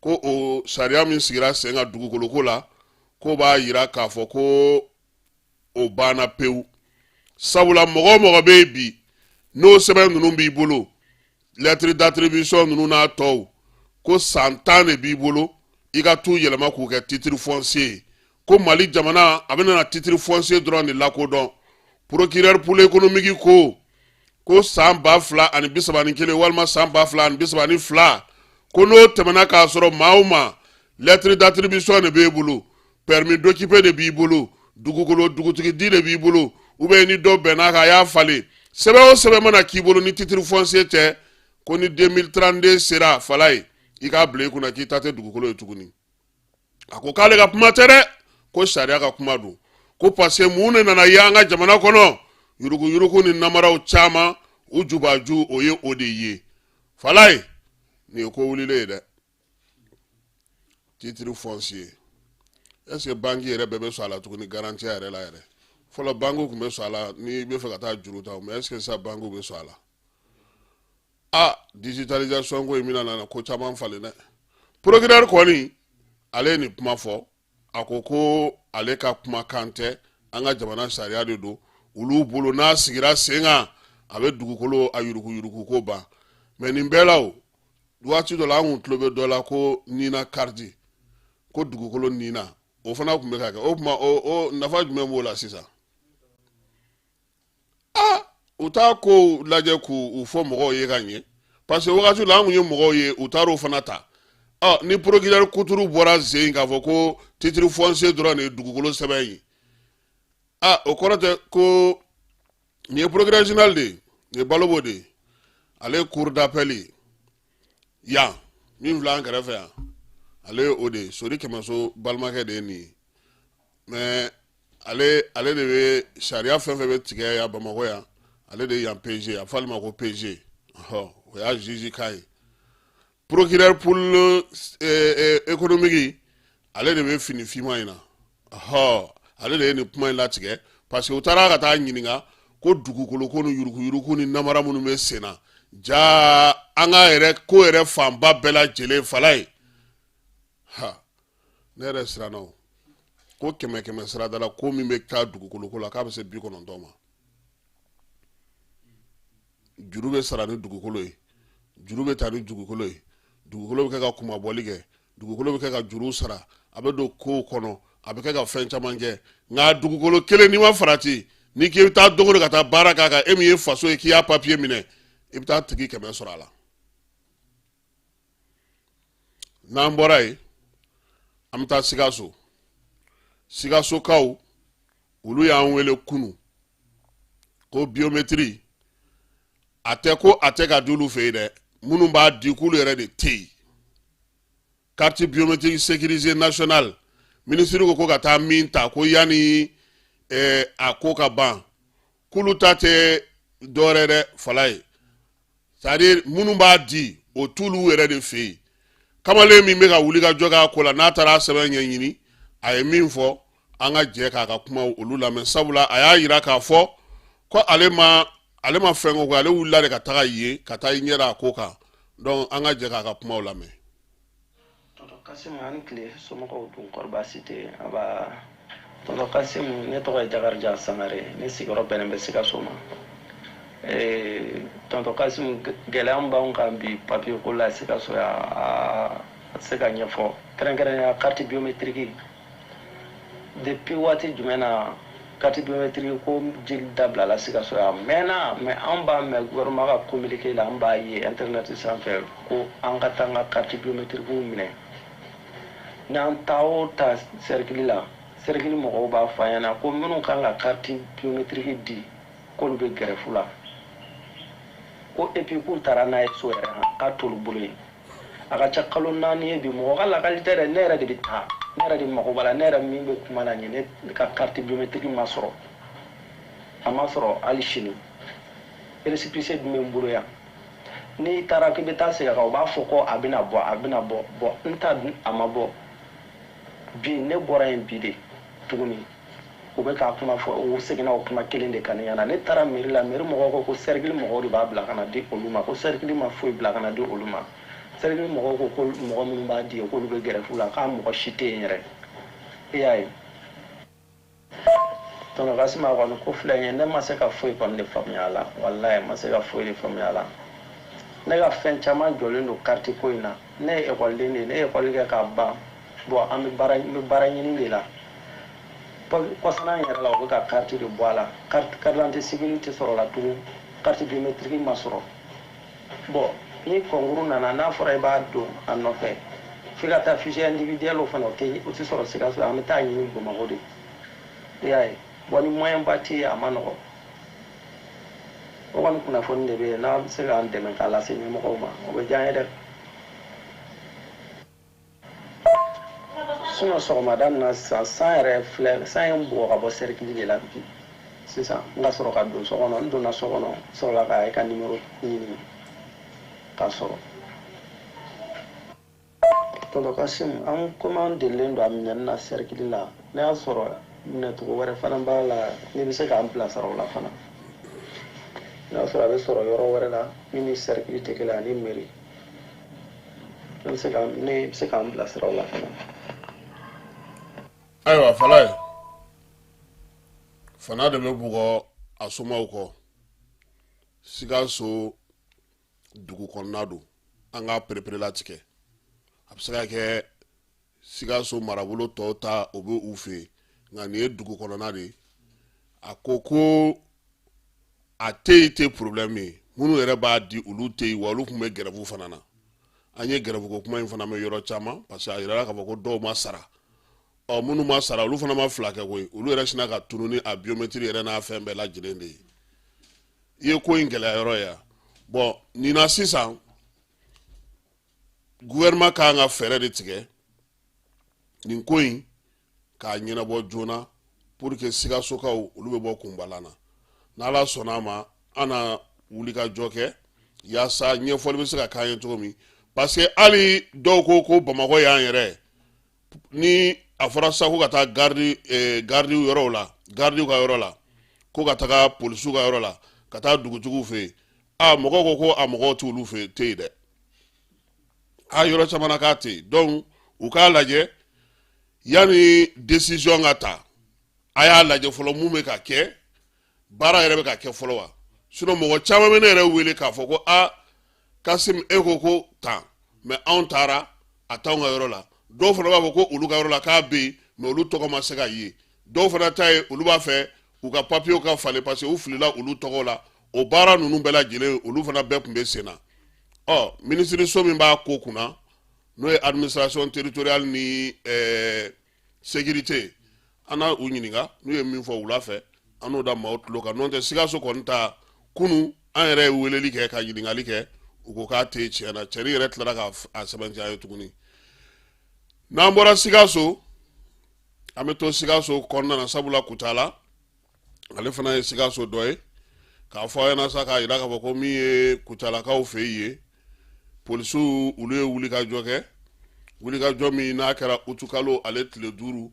ko o sariya min sigira sen kan dugukolo ko la, k'o b'a yira k'a fɔ ko o banna pewu. Sabula mɔgɔ o mɔgɔ bɛ yen bi, n'o sɛbɛn ninnu b'i bolo, lettre d'attribution ninnu n'a tɔw, ko san 10 de b'i bolo i ka t'u yɛlɛma k'u kɛ titre foncier ye. Ko Mali jamana a bɛna titre foncier dɔrɔn de lakodɔn. Procureur pôle économique ko san 2031 walima san 2032, ko n'o tɛmɛna k'a sɔrɔ maa o maa lettre d'attribution de b'e bolo, permis d'occuper de b'i bolo, dugukolo dugutigi di de b'i bolo, ou bien ni dɔ bɛnn'a kan a y'a falen, sɛbɛn o sɛbɛn mana k'i bolo ni titre foncier tɛ, ko ni 2032 sera, fala ye, i k'a bila i kunna k'i ta tɛ dugukolo ye tuguni. A ko k'ale ka kuma tɛ dɛ, ko sariya ka kuma don. Ko parce que mun de nana ye an ka jamana kɔnɔ, yuruguyurugu ni namaraw caman, u jubaju o ye o de ye. Fala ye, nin ye ko wulilen ye dɛ. Titre foncier, est ce que banque yɛrɛ bɛɛ bɛ sɔn a la tuguni? Garantie yɛrɛ la yɛrɛ, fɔlɔ banque tun bɛ sɔn a la n'i bɛ fɛ ka taa juru ta, mais est ce que sisan banque bɛ sɔn a la? A digitalisation ko in bɛna na ko caman falen dɛ. Procureur kɔni, ale ye nin kuma fɔ. A ko ale ka kumakan tɛ, an ka jamana sariya de don. Olu bolo, n'a sigira sen kan, a bɛ dugukolo a yuruguyurugu ko ban. Mais nin bɛɛ la, o waati dɔ la, an kun tulo bɛ dɔ la ko nina carte, ko dugukolo nina, o fana tun bɛ ka kɛ. O tuma o nafa jumɛn b'o la sisan? Aa, u t'a ko lajɛ k'u fɔ mɔgɔw ye ka ɲɛ, parce que wagati la an kun ye mɔgɔw ye, u taar'o fana ta. Ɔ ni procureur kuturu bɔra sen k'a fɔ ko titre foncier dɔrɔn de ye dugukolo sɛbɛn ye, a o kɔrɔ tɛ ko nin ye procureur général de ye, nin ye Balobo de ye. Ale ye cour d'appel ye yan min filɛ an kɛrɛfɛ yan, ale ye o de ye. Sori Kɛmɛso balimakɛ de ye nin ye. Mais ale de bɛ sariya fɛn fɛn bɛ tigɛ yan Bamakɔ yan, ale de ye yan PG, a fɔ ale ma ko PG. Ɔhɔ, o y'a juge kan ye. Procureur pôle économique, ale de bɛ fini finman in na. Ɔhɔ, ale de ye nin kuma in latigɛ, parce que u taara ka taa ɲininka ko dugukolo ko ni yuruguyurugu ni namara minnu bɛ sen na, ja an ka yɛrɛ ko yɛrɛ fanba bɛɛ lajɛlen fala ye. Ha, ne yɛrɛ siranna o. Ko 100 100 sirada la, ko min bɛ taa dugukolo ko la, k'a bɛ se 90 ma. Juru bɛ sara ni dugukolo ye, juru bɛ ta ni dugukolo ye, dugukolo bɛ kɛ ka kunmabɔli kɛ, dugukolo bɛ kɛ ka juru sara, a bɛ don kow kɔnɔ, a bɛ kɛ ka fɛn caman kɛ. Nka dugukolo kelen, n'i ma farati, n'i k'i bɛ taa don o don ka taa baara k'a kan, e min ye faso ye k'i y'a papiye minɛ, i bɛ taa tigi 100 sɔrɔ a la. N'an bɔra yen, an bɛ taa Sikaso. Sikasokaw, olu y'an wele kunu ko biométrie a tɛ ko a tɛ ka di olu fɛ yen dɛ, minnu b'a di k'olu yɛrɛ de tɛ yen. Carte biométrique sécurisée nationale, minisiri ko ka taa min ta, ko yanni a ko ka ban, k'olu ta tɛ dɔwɛrɛ dɛ, fala ye. C'est à dire minnu b'a di, o t'olu yɛrɛ de fɛ yen. Kamalen min bɛ ka wuli ka jɔ k'a ko la, n'a taara sɛbɛn ɲɛɲini, a ye min fɔ, an ka jɛ k'a ka kuma olu lamɛn. Sabula a y'a yira k'a fɔ ko ale ma fɛn ko, ale wulila de ka taga yen ka taa i ɲɛ da a ko kan. Donc an ka jɛ k'a ka kumaw lamɛn. Tonton Kasimu, ani tile. Somɔgɔw dun? Kɔri baasi tɛ? Aba, tonton Kasimu, ne tɔgɔ ye Jakarija Sangare, ne sigiyɔrɔ bɛnnen bɛ Sikaso ma. Tonton Kasimu, gɛlɛya min b'anw kan bi papiye ko la Sikaso yan, a tɛ se ka ɲɛfɔ. Kɛrɛnkɛrɛnnenya carte biométrique. Depuis waati jumɛn na carte biométrique ko dili dabilala Sikaso yan? A mɛnna, mais an b'a mɛn gouvernement ka communiqué la, an b'a ye internet sanfɛ ko an ka taa an ka carte biométrique minɛ. N'an taa o taa cercle la, cercle mɔgɔw b'a fɔ an ɲɛna ko minnu kan ka carte biométrique di, k'olu bɛ grève la, ko et puis k'u taara n'a ye so yɛrɛ han, k'a t'olu bolo yen. A ka ca kalo 4 ye bi. Mɔgɔ ka lakali tɛ dɛ, ne yɛrɛ de bɛ taa, ne yɛrɛ de mago b'a la. Ne yɛrɛ min bɛ kuma na nin ye, ne ka carte biométrique ma sɔrɔ, a ma sɔrɔ hali sini. Récépissé dun bɛ n bolo yan. N'i taara k'i bɛ taa segin a kan, u b'a fɔ ko a bɛna bɔ, a bɛna bɔ. Bon, n ta dun, a ma bɔ. Bi ne bɔra yen bi de tuguni, u bɛ k'a kuma fɔ, u seginna o kuma kelen de kan ne ɲɛna. Ne taara mairie la, mairie mɔgɔw ko ko cercle mɔgɔw de b'a bila ka na di olu ma, ko cercle ma foyi bila ka na di olu ma. Cercle mɔgɔw ko ko mɔgɔ minnu b'a di yen, k'olu bɛ grève la, k'a mɔgɔ si tɛ yen yɛrɛ. E y'a ye, tonton Kassim, a kɔni ko filɛ nin ye, ne ma se ka foyi kɔni de faamuya a la. Walayi, n ma se ka foyi de faamuya a la. Ne ka fɛn caman jɔlen don carte ko in na. Ne ye ekɔliden de ye, ne ye ekɔli kɛ k'a ban. Bon, an bɛ baara, n bɛ baara ɲini de la. Kɔsana in yɛrɛ la, u bɛ ka carte de bɔ a la. Carte d'identité civile tɛ sɔrɔ la tugun, carte biométrique ma sɔrɔ. Bon, ni concours nana, n'a fɔra i b'a don a nɔfɛ, f'i ka taa fichier individuel, o fana o tɛ, o tɛ sɔrɔ Sikaso, an bɛ taa ɲini Bamakɔ de. I y'a ye, bon, ni moyen ba tɛ yen, a ma nɔgɔ. O kɔni kunnafoni de bɛ yen, n'a bɛ se k'an dɛmɛ k'a lase ɲɛmɔgɔw ma, o bɛ diya n ye dɛ. Sinon sɔgɔmada nin na sisan, san yɛrɛ filɛ, san ye n bugɔ ka bɔ cercle de la bi sisan, n ka sɔrɔ ka don so kɔnɔ. N donna so kɔnɔ, n sɔrɔla ka e ka numéro ɲini k'a sɔrɔ. Tonton Kassim, an komi an delilen don a minɛni na cercle la, n'a y'a sɔrɔ minɛcogo wɛrɛ fana b'a la, n'i bɛ se k'an bilasira o la fana, n'a y'a sɔrɔ a bɛ sɔrɔ yɔrɔ wɛrɛ la min ni cercle tɛ kelen ani mairie, ne bɛ se ka ne bɛ se k'an bilasira o la fana. Ayiwa Falaye, fana de bɛ bugɔ a somaw kɔ. Sikaso dugu kɔnɔna don, an k'a pereperelatigɛ. A bɛ se ka kɛ Sikaso marabolo tɔw ta, o bɛ u fɛ yen, nka nin ye dugu kɔnɔna de ye. A ko ko a tɛ yen tɛ problème ye, minnu yɛrɛ b'a di olu tɛ yen, wa olu tun bɛ grève fana na. An ye grève ko kuma in fana mɛn yɔrɔ caman, parce que a yirala k'a fɔ ko dɔw ma sara. Ɔ, minnu ma sara, olu fana ma fila kɛ koyi, olu yɛrɛ sinna ka tunu ni a biométrie yɛrɛ n'a fɛn bɛɛ lajɛlen de ye. I ye ko in gɛlɛya yɔrɔ ye yan. Bon, nin na sisan, gouvernement kan ka fɛɛrɛ de tigɛ nin ko in k'a ɲɛnabɔ joona, pour que Sikasokaw olu bɛ bɔ kunbalan na. N'Ala sɔnna a ma, an na wulikajɔ kɛ yaasa ɲɛfɔli bɛ se ka k'an ye cogo min, parce que hali dɔw ko ko Bamakɔ y'an yɛrɛ, ni a fɔra sisan ko ka taa gardiw yɔrɔw la, gardiw ka yɔrɔ la, ko ka taga polisiw ka yɔrɔ la, ka taa dugutigiw fɛ yen, a mɔgɔw ko ko a mɔgɔw t'olu fɛ yen, tɛ yen dɛ. A yɔrɔ caman na k'a tɛ yen. Donc u k'a lajɛ, yanni décision ka ta, a y'a lajɛ fɔlɔ mun bɛ ka kɛ, baara yɛrɛ bɛ ka kɛ fɔlɔ wa. Sinon mɔgɔ caman bɛ ne yɛrɛ wele k'a fɔ ko a Kasim, e ko ko tan, mais anw taara, a t'anw ka yɔrɔ la. Dɔw fana b'a fɔ ko olu ka yɔrɔ la k'a bɛ yen, mais olu tɔgɔ ma se ka ye. Dɔw fana ta ye, olu b'a fɛ u ka papiyew ka falen, parce que u filila olu tɔgɔ la. O baara ninnu bɛɛ lajɛlen, olu fana bɛɛ tun bɛ sen na. Ɔ, minisiriso min b'a ko kunna, n'o ye administration territoriale ni sécurité, an na u ɲininka. N'u ye min fɔ wula fɛ, an n'o da maaw tulo kan. N'o tɛ, Sikaso kɔni ta kunu, an yɛrɛ ye weleli kɛ ka ɲininkali kɛ, u ko k'a tɛ tiɲɛ na. Cɛnin yɛrɛ tilara ka a sɛbɛntiya ye tuguni. N'an bɔra Sikaso, an bɛ to Sikaso kɔnɔna na, sabula Kucala ale fana ye Sikaso dɔ ye. K'a fɔ aw ɲɛna sa, k'a jira k'a fɔ ko min ye Kucalakaw fɛ yen, polisiw olu ye wulikajɔ kɛ, wulikajɔ min n'a kɛra utukalo ale tile 5,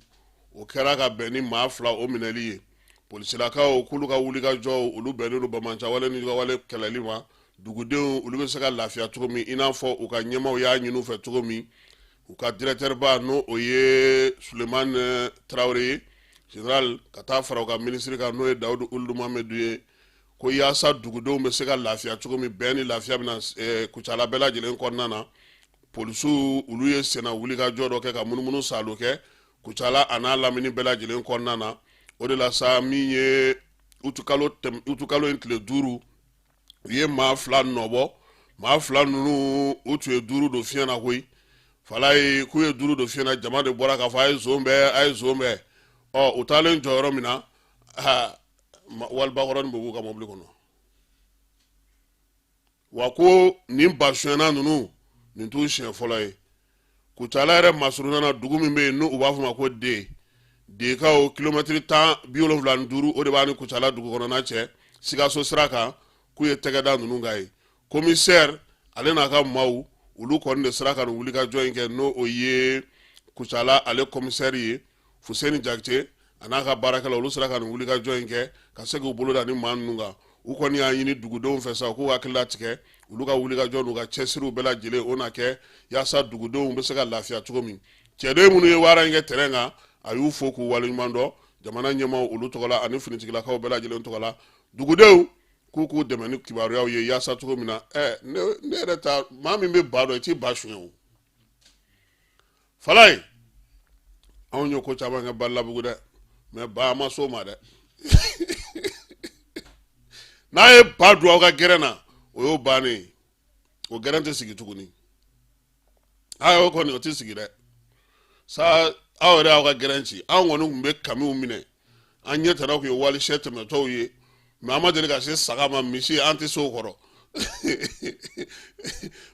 o kɛra ka bɛn ni maa 2 o minɛli ye. Polisilakaw k'olu ka wulikajɔ, olu bɛnnen don banbaanciwale ni wale kɛlɛli ma, dugudenw olu bɛ se ka lafiya cogo min, i n'a fɔ u ka ɲɛmaaw y'a ɲini u fɛ cogo min. U ka directeur ba, n'o o ye Sulemani Tarawele ye, général, ka taa fara u ka minisiri kan, n'o ye Dawudu Uludu Mamedu ye, ko yaasa dugudenw bɛ se ka lafiya cogo min, bɛn ni lafiya bɛna Kucala bɛɛ lajɛlen kɔnɔna na. Polisiw olu ye senna wulikajɔ dɔ kɛ ka munumunu saalo kɛ. Kucala a n'a lamini bɛɛ lajɛlen kɔnɔna na. O de la sa, min ye utukalo in tile 5, u ye maa 2 nɔbɔ. Maa 2 ninnu, u tun ye duuru don fiɲɛ na koyi. Falaye, k'u ye duuru don fiɲɛ na, jama de bɔra k'a fɔ a ye zon bɛɛ, a ye zon bɛɛ. Ɔ, u taalen jɔ yɔrɔ min na, walibakɔrɔnin bɛ b'u ka mobili kɔnɔ. Wa ko nin basonyɛna ninnu, nin t'u siɲɛ fɔlɔ ye. Kucala yɛrɛ masurunya na, dugu min bɛ yen n'u b'a fɔ ma ko de dekaw, kilomɛtiri 75, o de b'a ni Kucala dugu kɔnɔna cɛ Sikaso sira kan. K'u ye tɛgɛ da ninnu kan ye. Komisɛri ale n'a ka maaw, olu kɔni de sera ka nin wulikajɔ in kɛ, n'o o ye Kucala ale komisɛri ye, Fuseni Jakite, a n'a ka baarakɛla. Olu sera ka nin wulikajɔ in kɛ ka se k'u bolo da ni maa ninnu kan. U kɔni y'a ɲini dugudenw fɛ sa, k'u hakili latigɛ. Olu ka wulikajɔ n'u ka cɛsiriw bɛɛ lajɛlen, o na kɛ yaasa dugudenw bɛ se ka lafiya cogo min. Cɛden minnu ye baara in kɛ terrain kan, a y'u fo k'u waleɲuman dɔn jamana ɲɛmaaw olu tɔgɔ la ani finitigilakaw bɛɛ lajɛlen tɔgɔ la. Dugudenw k'u dɛmɛ ni kibaruyaw ye yaasa cogo min na. Ɛ, ne yɛrɛ ta, maa min bɛ ba dɔn, i t'i ba suɲɛ o. Falaye, anw ye ko caman kɛ Balabugu dɛ, mais ba ma s'o ma dɛ. N'a ye ba don aw ka gɛrɛn na, o y'o bannen ye. O gɛrɛn tɛ sigi tuguni. A o kɔni, o tɛ sigi dɛ sa. Aw yɛrɛ y'aw ka gɛrɛn ci. Anw kɔni tun bɛ kamiw minɛ, an ɲɛ tɛna tun ye walisɛ tɛmɛtɔw ye, mais an ma deli ka se saga ma, misi, an tɛ se o kɔrɔ.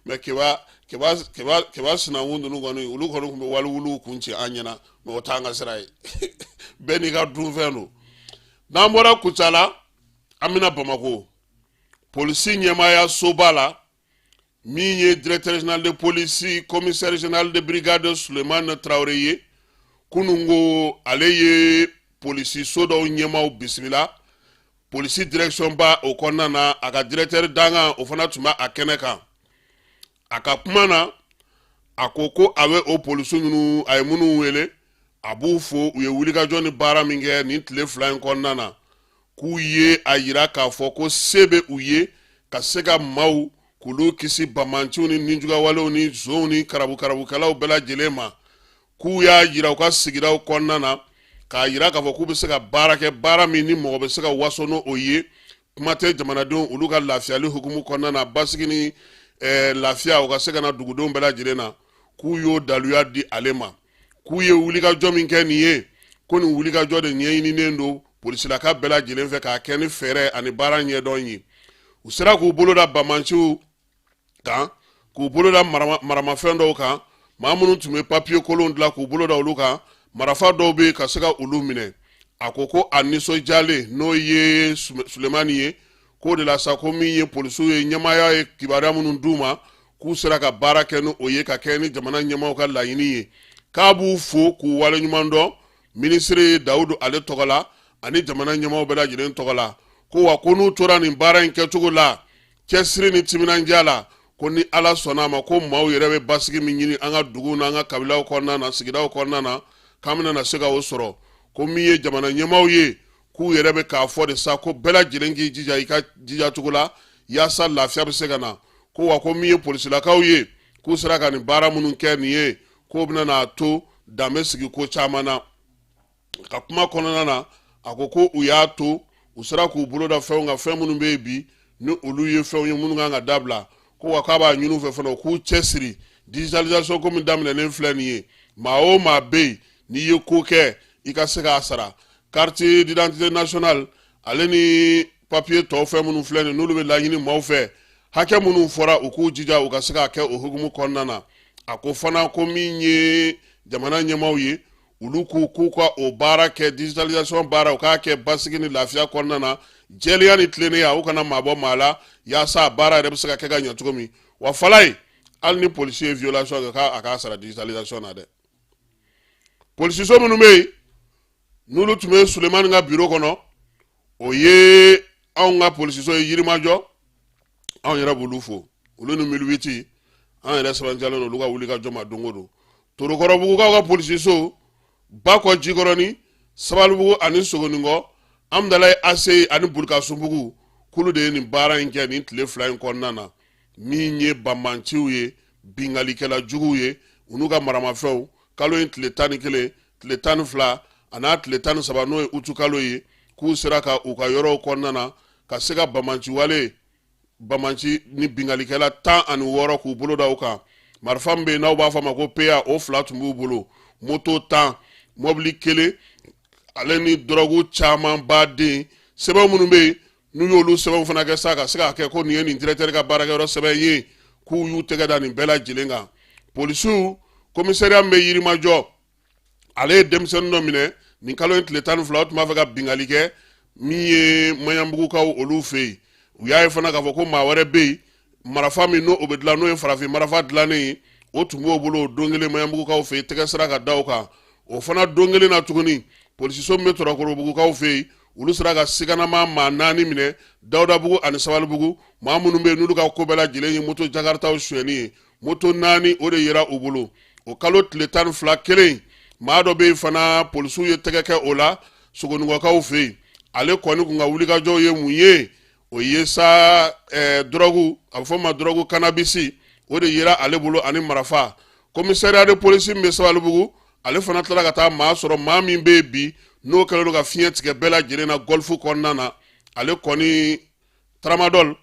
Mais keba keba keba keba sinankun ninnu kɔni, olu kɔni tun bɛ wali wuluw kun ci an ɲɛna, mais o t'an ka sira ye. Bɛɛ n'i ka dunfɛn don. N'an bɔra Kucala, an bɛna Bamakɔ polisi ɲɛmaaya soba la. Min ye directeur général de police, commissaire général de brigade Sulemani Traoré ye, kunun ko ale ye polisi so dɔw ɲɛmaaw bisimila polisi direction ba o kɔnɔna na. A ka directeur dankan, o fana tun bɛ a kɛnɛ kan. A ka kuma na, a ko ko a bɛ o polisi ninnu, a ye minnu wele, a b'u fo u ye wulikajɔ ni baara min kɛ nin tile 2 in kɔnɔna na. K'u ye a yira k'a fɔ ko se bɛ u ye ka se ka maaw k'olu kisi banbaanciw ni nijuguyawalew ni zonw ni karabukarabukɛlaw bɛɛ lajɛlen ma. K'u y'a yira u ka sigidaw kɔnɔna na, k'a yira k'a fɔ k'u bɛ se ka baara kɛ, baara min ni mɔgɔ bɛ se ka waso n'o ye. Kuma tɛ jamanadenw olu ka lafiyali hukumu kɔnɔna na, basigi ni lafiya, u ka se ka na dugudenw bɛɛ lajɛlen na. K'u y'o daluya di ale ma. K'u ye wulikajɔ min kɛ nin ye, ko nin wulikajɔ de ɲɛɲininen don polisilaka bɛɛ lajɛlen fɛ k'a kɛ ni fɛɛrɛ ani baara ɲɛdɔn ye. U sera k'u bolo da banbaanciw kan, k'u bolo da maramafɛn dɔw kan, maa minnu tun bɛ papiye kolonw dilan, k'u bolo da olu kan, marafa dɔw bɛ yen, ka se ka olu minɛ. A ko ko a nisɔndiyalen, n'o ye Sulemani ye, k'o de la sa, ko min ye polisiw ye, ɲɛmaaya ye kibaruya minnu d'u ma, k'u sera ka baara kɛ ni o ye, ka kɛ ni jamana ɲɛmaaw ka laɲini ye. K'a b'u fo k'u waleɲuman dɔn minisiri Dawudu ale tɔgɔ la ani jamana ɲɛmaaw bɛɛ lajɛlen tɔgɔ la. Ko wa, ko n'u tora nin baara in kɛcogo la, cɛsiri ni timinandiya la, ko ni Ala sɔnna a ma, ko maaw yɛrɛ bɛ basigi min ɲini an ka duguw n'an ka kabilaw kɔnɔna na, sigidaw kɔnɔna na, k'an bɛna na se ka o sɔrɔ. Ko min ye jamana ɲɛmaaw ye, k'u yɛrɛ bɛ k'a fɔ de sa ko bɛɛ lajɛlen k'i jija i ka jijacogo la yaasa lafiya bɛ se ka na. Ko wa, ko min ye polisilakaw ye, k'u sera ka nin baara minnu kɛ nin ye, k'o bɛna n'a to dan bɛ sigi ko caman na. Ka kuma kɔnɔna na, a ko ko u y'a to u sera k'u bolo da fɛnw kan, fɛn minnu bɛ yen bi ni olu ye fɛnw ye minnu kan ka dabila. Ko wa, k'a b'a ɲini u fɛ fana u k'u cɛsiri digitalisation ko min daminɛnen filɛ nin ye. Maa o maa bɛ yen n'i ye ko kɛ, i ka se k'a sara. Carte d'identité nationale ale ni papiye tɔw, fɛn minnu filɛ nin, n'olu bɛ laɲini maaw fɛ, hakɛ minnu fɔra, u k'u jija u ka se k'a kɛ o hukumu kɔnɔna na. A ko fana ko min ye jamana ɲɛmaaw ye, olu k'u ka o baara kɛ, digitalisation baara, u k'a kɛ basigi ni lafiya kɔnɔna na, jɛlenya ni tilennenya, u kana maa bɔ maa la, yaasa a baara yɛrɛ bɛ se ka kɛ ka ɲɛ cogo min. Wa Falaye, hali ni polisi ye violation kɛ, k'a k'a sara digitalisation na dɛ. Polisiso minnu bɛ yen n'olu tun bɛ Sulemani ka biro kɔnɔ, o ye anw ka polisiso ye Yirimajɔ. Anw yɛrɛ b'olu fo, olu ni 1008, an yɛrɛ sɛbɛntiyalen don olu ka wuli ka jɔ ma don o don. Torokɔrɔbugukaw ka polisiso, Bakɔ, Jikɔrɔni, Sabalibugu ani Sogoninkɔ, Amudalayi ACI ani Burukasumbugu, k'olu de ye nin baara in kɛ nin tile 2 in kɔnɔna na. Min ye banbanciw ye, binkannikɛla juguw ye, u n'u ka maramafɛnw, kalo in tile 11. tile 12 a n'a tile 13, n'o ye utukalo ye, k'u sera ka u ka yɔrɔw kɔnɔna na ka se ka banbaanci wale banbaanci ni binkalikɛla 16 k'u bolo da u kan. Marifa min bɛ yen n'aw b'a fɔ a ma ko PA, o fila tun b'u bolo, moto 10, mɔbili kelen, ale ni dɔrɔgu caman baden. Sɛbɛn minnu bɛ yen n'u y'olu sɛbɛnw fana kɛ sa ka se k'a kɛ ko nin ye nin directeur ka baarakɛyɔrɔ sɛbɛn ye, k'u y'u tɛgɛ da nin bɛɛ lajɛlen kan. Polisiw commissariat min bɛ Yirimajɔ, ale ye denmisɛnnin dɔ minɛ nin kalo in tile 12. O tun b'a fɛ ka binkanni kɛ min ye Maɲanbugukaw olu fɛ yen. U y'a ye fana k'a fɔ ko maa wɛrɛ bɛ yen, marafa min n'o bɛ dilan, n'o ye farafin marafa dilannen ye, o tun b'o bolo o don kelen Maɲanbugukaw fɛ yen. Tɛgɛ sera ka da o kan o fana don kelen na tuguni. Polisiso min bɛ Tɔrɔkɔrɔbugukaw fɛ yen, olu sera ka siganama maa naani minɛ Dawudabugu ani Sabalibugu, maa minnu bɛ yen n'olu ka ko bɛɛ lajɛlen ye moto jakaritaw sonyɛni ye. Moto naani, o de yera u bolo o kalo tile 12 kelen. Maa dɔ bɛ yen fana, polisiw ye tɛgɛ kɛ o la Sogonikɔkaw fɛ yen. Ale kɔni kun ka wulikajɔw ye mun ye? O ye sa dɔrɔgu, a bɛ fɔ o ma dɔrɔgu kanabisi, o de yera ale bolo ani marafa. Commissariat de police min bɛ Sabalibugu, ale fana tilala ka taa maa sɔrɔ, maa min bɛ yen bi n'o kɛlen don ka fiɲɛ tigɛ bɛɛ lajɛlen na Golf kɔnɔna na. Ale kɔni tramadol,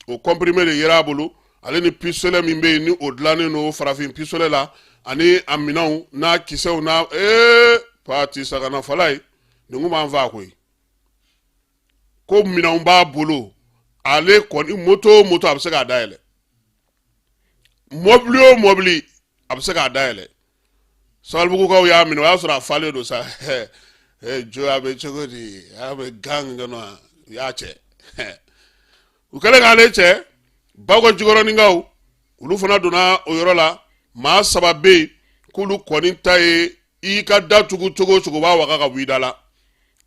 o comprimé de yera a bolo, ale ni pistolet min bɛ yen ni o dilannen don farafin pistolet la, ani a minɛnw n'a kisɛw n'a pati sagana fala ye. Nin kun b'an faa koyi. Ko minɛnw b'a bolo, ale kɔni moto o moto a bɛ se k'a dayɛlɛ, mɔbili o mɔbili a bɛ se k'a dayɛlɛ. Sabalibugukaw y'a minɛ, o y'a sɔrɔ a falen don sa. Jo a bɛ cogo di? A bɛ gang kɔnɔ, u y'a cɛ. U kɛlen k'ale cɛ, Bakɔ Jikɔrɔninkaw olu fana donna o yɔrɔ la. Maa saba bɛ yen k'olu kɔni ta ye i ka da tugu cogo o cogo, b'a waga ka bɔ i da la.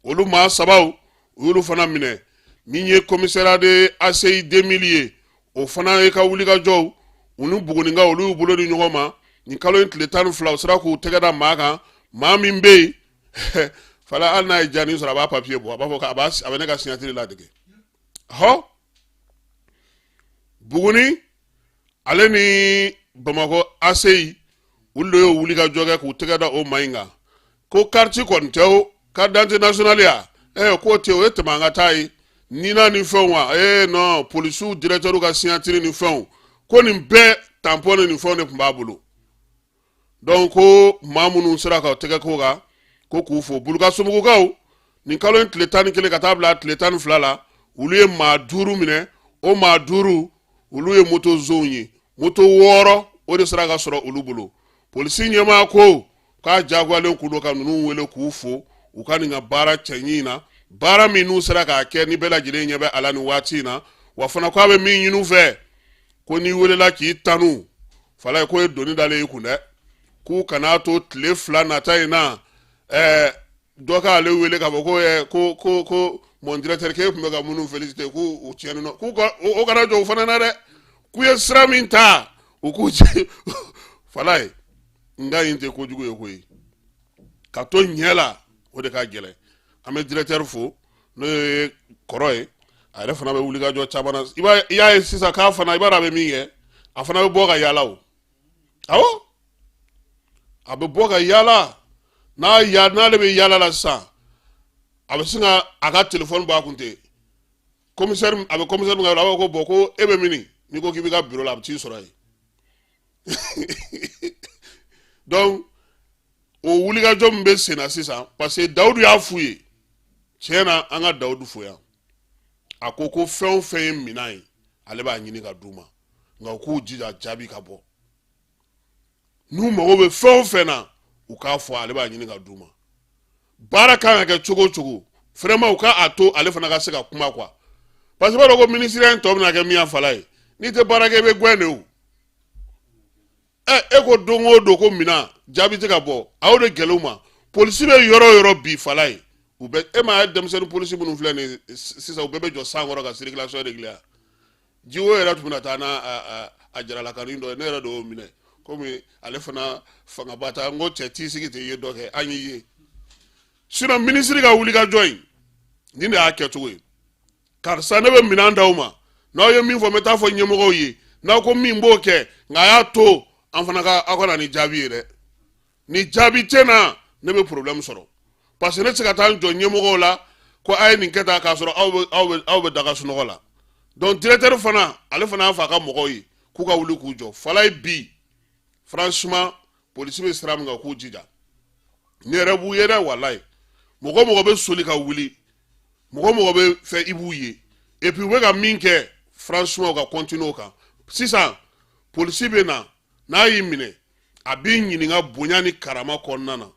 Olu maa sabaw, u y'olu fana minɛ. Min ye commissariat de ACI 2000 ye, o fana ye ka wulikajɔw, u ni Buguninkaw, olu y'u bolo di ɲɔgɔn ma nin kalo in tile 12. U sera k'u tɛgɛ da maa kan, maa min bɛ yen fala, hali n'a ye jani sɔrɔ, a b'a papiye bɔ, a b'a fɔ k'a b'a a bɛ ne ka signature ladege hɔ. Buguni ale ni Bamakɔ ACI, olu de y'o wulikajɔ kɛ k'u tɛgɛ da o maa in kan, ko carte kɔni tɛ, o carte d'identité nationale ya k'o tɛ, o ye tɛmɛ an ka taa ye nina ni fɛnw wa. Non, polisiw directeur ka signature ni fɛnw, ko nin bɛɛ tampon ni nin fɛnw de tun b'a bolo. Donc ko maa minnu sera ka tɛgɛ k'o kan, ko k'u fo. Bulukasobugukaw, nin kalo in tile 11 ka taa bila tile 12 la, olu ye maa duuru minɛ. O maa duuru, olu ye moto zonw ye. Moto wɔɔrɔ, o de sera ka sɔrɔ olu bolo. Polisi ɲɛmaa ko k'a jagoyalen kun don ka ninnu wele k'u fo u ka nin ka baara cɛɲi in na, baara min n'u sera k'a kɛ ni bɛɛ lajɛlen ɲɛ bɛ a la nin waati in na. Wa fana k'a bɛ min ɲini u fɛ, ko n'i welela k'i tanu, fala ye k'o ye doni dalen i kun dɛ, k'u kan'a to tile 2 nata in na dɔ k'ale wele k'a fɔ ko ko ko ko mon directeur, k'e tun bɛ ka minnu féliciter, k'u u tiɲɛni nɔ, k'u ka o kana jɔ u fana na dɛ, k'u ye sira min ta, u k'u fala ye. Nka in tɛ kojugu ye koyi, ka to ɲɛ la, o de ka gɛlɛn. An bɛ directeur fo, n'o ye kɔrɔ ye, a yɛrɛ fana bɛ wulikajɔ caman na. I b'a i y'a ye sisan k'a fana, i b'a dɔn a bɛ min kɛ, a fana bɛ bɔ ka yaala o. Awɔ, a bɛ bɔ ka yaala. N'a ya n'ale bɛ yaala la sisan, a bɛ sin ka a ka telefɔni bɔ a kun ten. Commissaire, a bɛ commissaire min ka yɔrɔ, a b'a fɔ ko bon, ko e bɛ min? N'i ko k'i b'i ka bureau la, a bɛ t'i sɔrɔ yen. Donc o wulikajɔ min bɛ sen na sisan, parce que Dawudu y'a f'u ye tiɲɛ na, an ka Dawudu fo yan. A ko ko fɛn o fɛn ye minan ye, ale b'a ɲini ka d'u ma, nka u k'u jija jaabi ka bɔ. N'u mago bɛ fɛn o fɛn na, u k'a fɔ, ale b'a ɲini ka d'u ma. Baara kan ka kɛ cogo o cogo, vraiment u ka a to ale fana ka se ka kuma quoi, parce que i b'a dɔn ko minisiriya in tɔ bɛna kɛ min ya fala ye, n'i tɛ baara kɛ, i bɛ gɛn de. O e ko don o don ko minan jaabi tɛ ka bɔ, a y'o de gɛlɛn u ma. Polisi bɛ yɔrɔ o yɔrɔ bi, fala ye, u bɛ e m'a ye, denmisɛnnin polisi minnu filɛ nin ye sisan, u bɛɛ bɛ jɔ san kɔrɔ ka circulation réguler. Jiwo yɛrɛ tun bɛna taa n'a a jaralakanin dɔ ye, ne yɛrɛ de y'o minɛ, komi ale fana fangaba ta. N ko cɛ, t'i sigi ten, i ye dɔ kɛ, an y'i ye. Sinon minisiri ka wulikajɔ in, nin de y'a kɛcogo ye. Karisa, ne bɛ minɛn d'aw ma, n'aw ye min fɔ, n bɛ taa fɔ ɲɛmɔgɔw ye, n'aw ko min b'o kɛ, nka a y'a to an fana ka aw ka na ni jaabi ye dɛ. Ni jaabi tɛ na, Ne bɛ problème sɔrɔ parce que ne tɛ se ka taa n jɔ ɲɛmɔgɔw la ko a ye nin kɛ tan k'a sɔrɔ aw bɛ daga sunɔgɔ la. Donc directeur fana, ale fana y'a fɔ a ka mɔgɔw ye k'u ka wuli k'u jɔ. Falaye, bi franchement, polisi bɛ sira min kan, k'u jija. Ne yɛrɛ b'u ye dɛ, walayi. Mɔgɔ mɔgɔ bɛ soli ka wuli, mɔgɔ mɔgɔ bɛ fɛ, i b'u ye. Et puis u bɛ ka min kɛ, franchement, u ka continuer o kan. Sisan polisi bɛ na, n'a y'i minɛ, a b'i ɲininka bonya ni karama kɔnɔna na.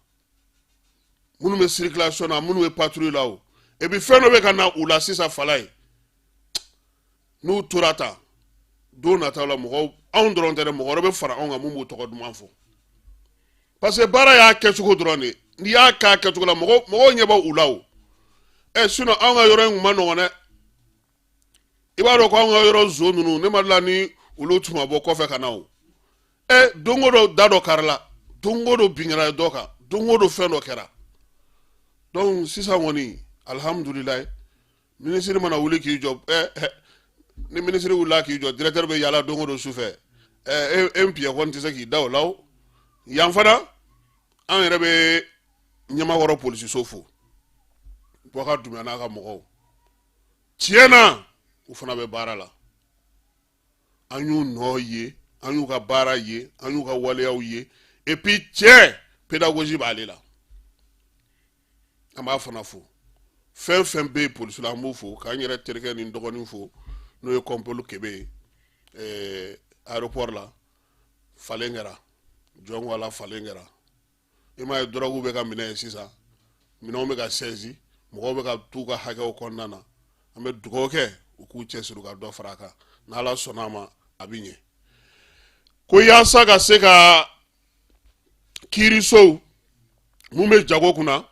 Minnu bɛ circulation na, minnu bɛ patrouille la o, et puis fɛn dɔ bɛ ka na u la sisan, Falaye. N'u tora tan, don nataw la, mɔgɔw, anw dɔrɔn tɛ dɛ, mɔgɔ wɛrɛ bɛ fara anw kan mun b'u tɔgɔ duman fɔ, parce que baara y'a kɛcogo dɔrɔn de. N'i y'a k'a kɛcogo la, mɔgɔw ɲɛ bɛ u la o. Ɛ, sinon anw ka yɔrɔ in kun ma nɔgɔn dɛ. I b'a dɔn ko anw ka yɔrɔ zo ninnu, ne ma la ni olu tun ma bɔ kɔfɛ ka na o. Ɛ, don o don da dɔ karila, don o don bin kɛra dɔ kan, don o don fɛn dɔ kɛra. Donc sisan kɔni, alihamudulilayi, minisiri mana wuli k'i jɔ, ɛ, ni minisiri wulila k'i jɔ, directeur bɛ yaala don o don sufɛ. Ɛ, e npiyɛ kɔni tɛ se k'i da o la o. Yan fana, an yɛrɛ bɛ Ɲamakɔrɔ polisiso fo, Bɔka Dunbiya n'a ka mɔgɔw. Tiɲɛ na, u fana bɛ baara la. An y'u nɔ ye, an y'u ka baara ye, an y'u ka waleyaw ye. Et puis cɛ, pédagogie b'ale la. An b'a fana fo. Fɛn fɛn bɛ yen polisi la, an b'u fo, k'an yɛrɛ terikɛ ni dɔgɔnin fo, n'o ye Kɔnpolu Kebe ye aéroport la. Falen kɛra jɔn ko ala, falen kɛra. I m'a ye, dɔrɔguw bɛ ka minɛ yen sisan, minɛnw bɛ ka saisi, mɔgɔw bɛ ka t'u ka hakɛw kɔnɔna na. An bɛ dugawu kɛ u k'u cɛsiri, u ka dɔ fara a kan. N'Ala sɔnna a ma, a bɛ ɲɛ. Ko yaasa ka se ka kiirisow mun bɛ jago kunna,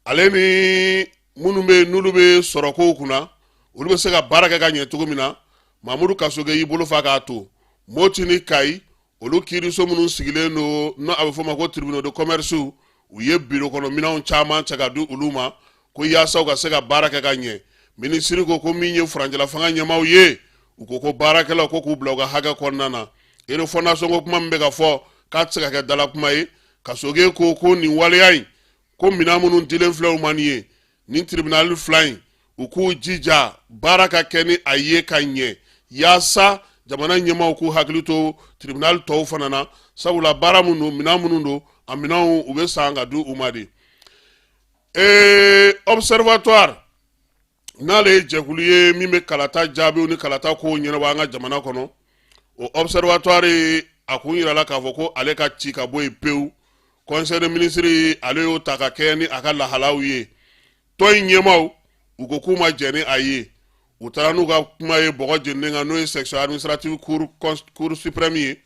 ale ni minnu bɛ yen n'olu bɛ sɔrɔkow kunna, olu bɛ se ka baara kɛ ka ɲɛ cogo min na, Mamudu Kasoge y'i bolo fa k'a to Moti ni Kayi, olu kiiriso minnu sigilen don, n'o a bɛ fɔ o ma ko tribunaux de commerce, u ye biro kɔnɔ minɛnw caman cɛ ka di olu ma, ko yaasa u ka se ka baara kɛ ka ɲɛ. Minisiri ko ko min ye furancɛla fanga ɲɛmaaw ye, u ko ko baarakɛlaw ko k'u bila u ka hakɛ kɔnɔna na. Refondation ko kuma min bɛ ka fɔ, k'a tɛ se ka kɛ dala kuma ye. Kasoge ko ko nin waleya in, ko minɛn minnu dilen filɛ u ma nin ye, nin tribunal fila in, u k'u jija baara ka kɛ ni a ye ka ɲɛ, yaasa jamana ɲɛmaaw k'u hakili to tribunal tɔw fana na, sabula baara minnu don, minɛn minnu don, a minɛnw u bɛ san ka di u ma de. Observatoire, n'ale ye jɛkulu ye min bɛ kalata jaabiw ni kalata kow ɲɛnabɔ an ka jamana kɔnɔ, o observatoire, a kun yirala k'a fɔ ko ale ka ci ka bɔ yen pewu. Conseil des ministres, ale y'o ta ka kɛ ni a ka lahalaw ye. Tɔn in ɲɛmaaw, u ko k'u ma jɛn ni a ye. U taara n'u ka kuma ye bɔgɔ jeninen kan, n'o ye section administrative cour suprême ye.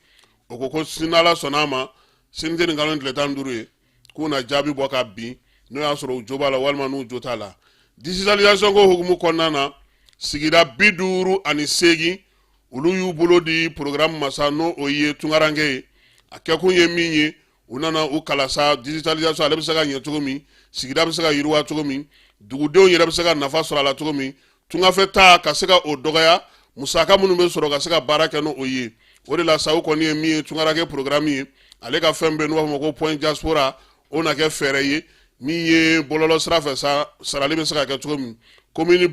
O ko ko sini, n'Ala sɔnna a ma, sini tɛ nin kalo tile 15 ye, k'u na jaabi bɔ ka bin, n'o y'a sɔrɔ u jo b'a la walima n'u jo t'a la. Digitalisation ko hukumu kɔnɔna na, sigida 58, olu y'u bolo di programme ma sa, n'o o ye tunkaranke ye. A kɛkun ye min ye, u nana u kalasa digitalisation ale bɛ se ka ɲɛ cogo min, sigida bɛ se ka yiriwa cogo min, dugudenw yɛrɛ bɛ se ka nafa sɔrɔ a la cogo min, tungafɛ ta ka se ka o dɔgɔya, musaka minnu bɛ sɔrɔ ka se ka baara kɛ n'o ye. O de la sa, u kɔni ye min ye tunkaranke programme ye, ale ka fɛn bɛɛ, n'u b'a fɔ ma ko point diaspora, o na kɛ fɛɛrɛ ye min ye bɔlɔlɔ sira fɛ sa, sarali bɛ se ka kɛ cogo min. Komini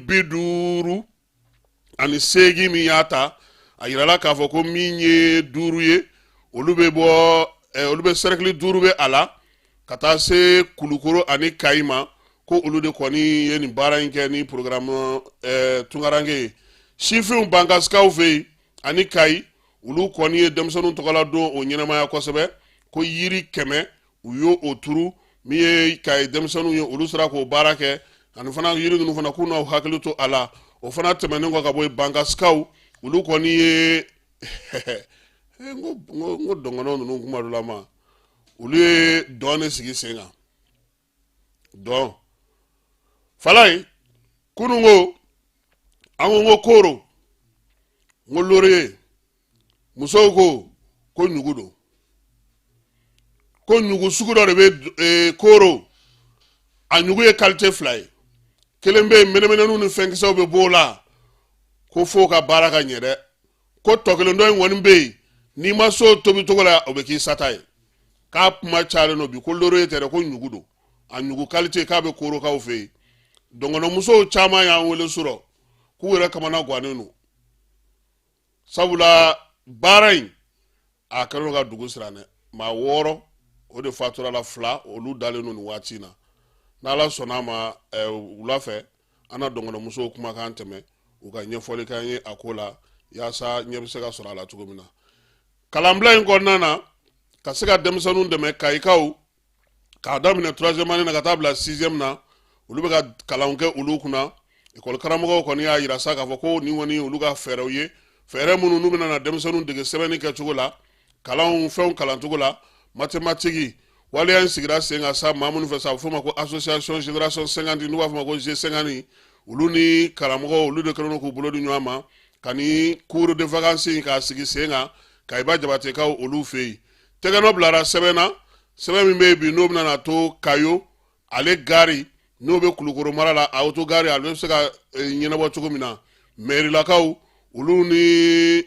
58 min y'a ta, a yirala k'a fɔ ko min ye duuru ye, olu bɛ bɔ, olu bɛ cercle duuru bɛ a la, ka taa se Kulukoro ani Kayi ma, ko olu de kɔni ye nin baara in kɛ ni programme tunkaranke ye. Sifinw Bankasikaw fɛ yen ani Kayi, olu kɔni ye denmisɛnninw tɔgɔla don o ɲɛnamaya kosɛbɛ, ko yiri 100 u y'o o turu. Min ye Kayi denmisɛnninw ye, olu sera k'o baara kɛ, ani fana yiri ninnu fana, k'u n'aw hakili to a la. O fana tɛmɛnen kɔ ka bɔ yen, Bankasikaw, olu kɔni ye, n ko dɔngɔnɔ ninnu kuma dɔ la ma, olu ye dɔn de sigi sen kan. Dɔn Falaye, kunun ko an ko n ko kooro, n ko laurier, musow ko ko ɲugu don, ko ɲugu sugu dɔ de bɛ kooro. A ɲugu ye qualité fila ye. Kelen bɛ yen, mɛnɛmɛnɛninw ni fɛnkisɛw bɛ b'o la, ko f'o ka baara ka ɲɛ dɛ. Ko tɔ kelen dɔ in kɔni bɛ yen, n'i ma s'o tobi cogo la, o bɛ k'i sata ye. K'a kuma cayalen don bi ko laurier tɛ dɛ, ko ɲugu don, a ɲugu qualité k'a bɛ korokaw fɛ yen. Dɔngɔnɔmusow caman y'an wele surɔ k'u yɛrɛ kamana gannen don, sabula baara in a kɛlen ka dugu siran dɛ. Maa 6 o de fatura la, 2 olu dalen don nin waati in na. N'Ala sɔnna a ma, wula fɛ an na dɔngɔnɔmusow kumakan tɛmɛ, u ka ɲɛfɔli k'an ye a ko la, yaasa ɲɛ bɛ se ka sɔrɔ a la cogo min na. Kalanbila in kɔnɔna na, ka se ka denmisɛnninw dɛmɛ, kayikaw k'a daminɛ troisième année na ka taa bila sixième na, olu bɛ ka kalanw kɛ olu kunna. Ekɔli karamɔgɔw kɔni y'a yira sa k'a fɔ ko nin kɔni olu ka fɛɛrɛw ye, fɛɛrɛ minnu n'u bɛna na denmisɛnninw dege sɛbɛnni kɛcogo la, kalanw fɛnw kalancogo la, mathématique. Waleya in sigira sen kan sa maa minnu fɛ sa, a bɛ f'o ma ko association génération 50, n'u b'a fɔ ma ko G50. Olu ni karamɔgɔw, olu de kɛlen don k'u bolo di ɲɔgɔn ma ka ni cours de vacances in k'a sigi sen kan Kayiba Jabatekaw olu fɛ yen. Tɛgɛnɔ bilara sɛbɛn na, sɛbɛn min bɛ yen bi n'o bɛna na to Kayo ale gari n'o bɛ Kulukoro mara la, a autogare ale bɛ se ka ɲɛnabɔ cogo min na. Mɛrilakaw olu ni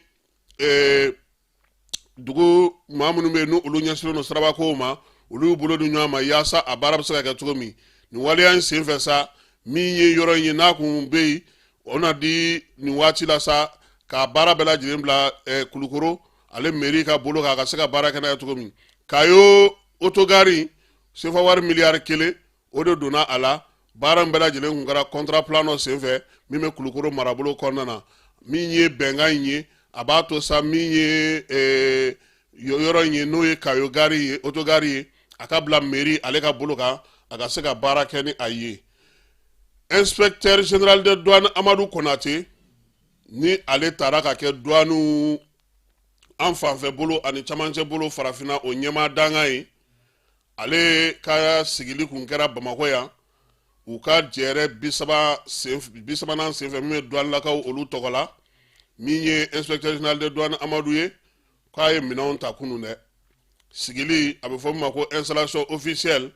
dugu maa minnu bɛ yen n'olu ɲɛsinnen don sirabakow ma, olu y'u bolo di ɲɔgɔn ma yaasa a baara bɛ se ka kɛ cogo min. Nin waleya in senfɛ sa, min ye yɔrɔ in ye n'a kun bɛ yen, o na di nin waati la sa k'a baara bɛɛ lajɛlen bila Kulukoro ale mairie ka bolo kan, a ka se ka baara kɛ n'a ye cogo min. Kayo autogare, sefa wari miliyari 1 o de donna a la. Baara in bɛɛ lajɛlen kun kɛra contrat plan dɔ senfɛ min bɛ Kulukoro marabolo kɔnɔna na. Min ye bɛnkan in ye, a b'a to sa min ye yɔrɔ in ye, n'o ye Kayo gari ye, autogare ye, a ka bila mairie ale ka bolo kan, a ka se ka baara kɛ ni a ye. Inspecteur général de douane Amadu Konate, ni ale taara ka kɛ douane an fanfɛ bolo ani camancɛ bolo farafinna o ɲɛmaa dankan ye, ale ka sigili kun kɛra Bamakɔ yan u ka jɛrɛ 30nan senfɛ min bɛ douanelakaw olu tɔgɔ la. Min ye inspecteur général de douane Amadu ye, k'a ye minɛnw ta kunun dɛ. Sigili a bɛ fɔ min ma ko installation officielle,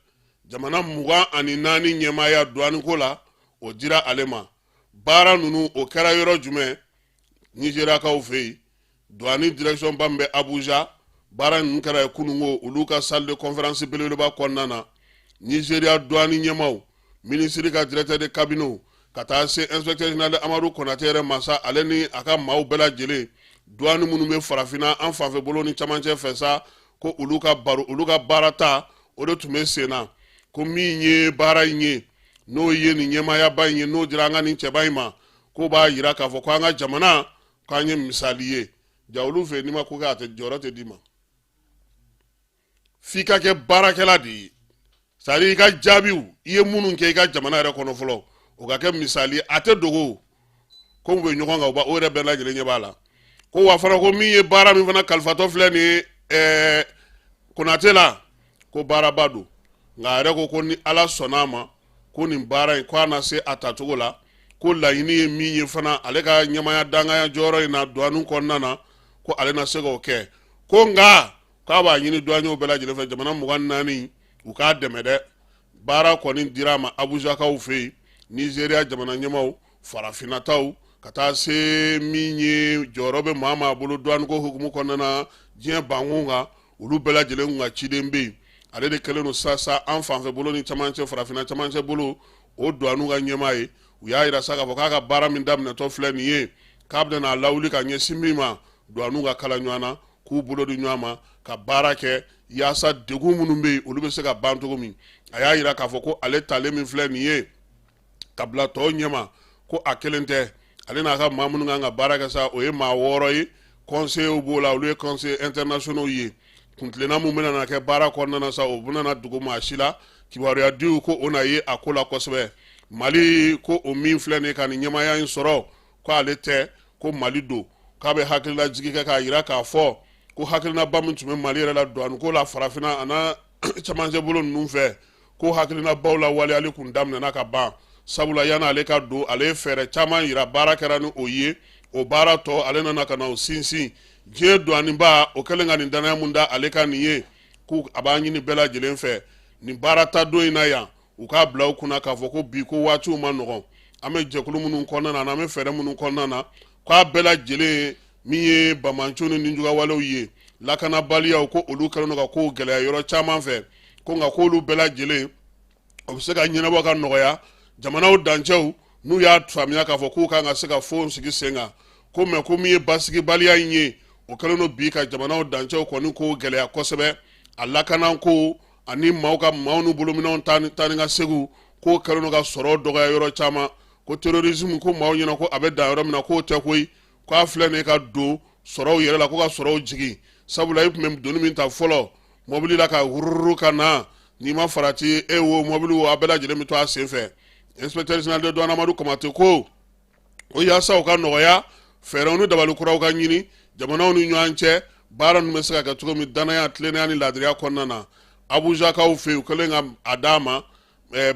jamana 24 ɲɛmaaya douane ko la, o dira ale ma. Baara ninnu o kɛra yɔrɔ jumɛn? Nizeriyakaw fɛ yen, douane direction ba min bɛ Abuja. Baara ninnu kɛra yen kununko, olu ka salle de conférence belebeleba kɔnɔna na. Nizeriya douane ɲɛmaaw, minisiri ka directeur de cabinet, ka taa se inspecteur général Amadu Konate yɛrɛ ma sa, ale ni a ka maaw bɛɛ lajɛlen, douane minnu bɛ farafinna an fanfɛ bolo ni camancɛ fɛ sa, ko olu ka baro, olu ka baara ta, o de tun bɛ sen na. Ko min ye baara in ye, n'o ye nin ɲɛmaayaba in ye, n'o dira an ka nin cɛba in ma, k'o b'a yira k'a fɔ ko an ka jamana k'an ye misali ye. Ja olu fɛ, n'i ma ko kɛ, a tɛ jɔyɔrɔ tɛ d'i ma, f'i ka kɛ baarakɛla de ye. C'est à dire i ka jaabiw, i ye minnu kɛ i ka jamana yɛrɛ kɔnɔ fɔlɔ, o ka kɛ misali ye. A tɛ dogo ko bɛ ɲɔgɔn kan, o yɛrɛ bɛɛ lajɛlen ɲɛ b'a la. Ko wa fana, ko min ye baara min fana kalifatɔ filɛ nin ye Konate la, ko baaraba don, nka a yɛrɛ ko ko ni Ala sɔnna a ma, ko nin baara in ko a na se a tacogo la. Ko laɲini ye min ye fana, ale ka ɲɛmaaya danganya jɔyɔrɔ in na douane kɔnɔna na, ko ale na se k'o kɛ. Ko nka k'a b'a ɲini douaniers bɛɛ lajɛlen fɛ, jamana 24, u k'a dɛmɛ dɛ. Baara kɔni dira a ma Abujakaw fɛ yen, Nizeriya jamana ɲɛmaaw, farafinnataw, ka taa se min ye jɔyɔrɔ bɛ maa maa bolo douane ko hukumu kɔnɔna na diɲɛ bankun kan, olu bɛɛ lajɛlen kun ka ciden bɛ yen. Ale de kɛlen don sa an fanfɛ bolo ni camancɛ, farafinna camancɛ bolo, o douane ka ɲɛmaa ye. U y'a yira sa k'a fɔ k'a ka baara min daminɛtɔ filɛ nin ye, k'a bɛna n'a lawuli ka ɲɛsin min ma, douane ka kala ɲɔgɔn na, k'u bolo di ɲɔgɔn ma ka baara kɛ yaasa degun minnu bɛ yen, olu bɛ se ka ban cogo min. A y'a yira k'a fɔ ko ale talen min filɛ nin ye ka bila tɔw ɲɛma, ko a kelen tɛ, ale n'a ka maa minnu kan ka baara kɛ sa, o ye maa 6 ye. Conseillers b'o la, olu ye conseillers internationaux ye. Kuntilenna min bɛna na kɛ baara kɔnɔna na sa, o bɛna na dogo maa si la. Kibaruya diw ko o na ye a ko la kosɛbɛ. Mali ko o min filɛ nin ye ka nin ɲɛmaaya in sɔrɔ, ko ale tɛ, ko Mali don. K'a bɛ hakililajigi kɛ k'a yira k'a fɔ ko hakilinaba min tun bɛ Mali yɛrɛ la douane ko la farafinna a camancɛ bolo ninnu fɛ, ko hakilinabaw la waleyali kun daminɛna ka ban, sabula yanni ale ka don, ale ye fɛɛrɛ caman yira, baara kɛra ni o ye. O baara tɔ, ale nana ka na o sinsin. Diɲɛ douaneba o kɛlen ka nin danaya mun da ale kan nin ye, ko a b'a ɲini bɛɛ lajɛlen fɛ nin baara ta don in na yan, u k'a bila u kunna k'a fɔ ko bi ko waatiw ma nɔgɔn, an bɛ jɛkulu minnu kɔnɔna na, an bɛ fɛɛrɛ minnu kɔnɔna na, k'a bɛɛ lajɛlen min ye banbaanci ni nijuguyawalew ye, Lakanabaliyaw ko olu kɛlen don ka kow gɛlɛya yɔrɔ caman fɛ, ko nka k'olu bɛɛ lajɛlen o bɛ se ka ɲɛnabɔ ka nɔgɔya jamanaw dancɛw n'u y'a faamuya k'a fɔ k'u kan ka se ka fon sigi sen kan. Ko mɛ ko min ye basigibaliya in ye, o kɛlen don bi ka jamanaw dancɛw kɔni ko gɛlɛya kosɛbɛ. A lakanako ani maaw ka maaw n'u bolominɛnw taa ni ka seginw k'o kɛlen don ka sɔrɔ dɔgɔya yɔrɔ caman. Ko terrorisme, ko maaw ɲɛna ko a bɛ dan yɔrɔ min na, k'o tɛ koyi, k'a filɛ nin ye ka don sɔrɔw yɛrɛ la, ko ka sɔrɔw jigin. Sabula i tun bɛ doni min ta fɔlɔ mɔbili la ka wururu ka na, n'i ma farati, e wo mɔbili wo, a bɛɛ lajɛlen bɛ to a sen fɛ. Inspecteur général de douane Amadu Kamate ko o yaasa u ka nɔgɔya, fɛɛrɛw ni dabali kuraw ka ɲini jamanaw ni ɲɔgɔn cɛ, baara ninnu bɛ se ka kɛ cogo min danaya, tilennenya ni laadiriya kɔnɔna na. Abujakaw fɛ yen, u kɛlen ka a d'a ma,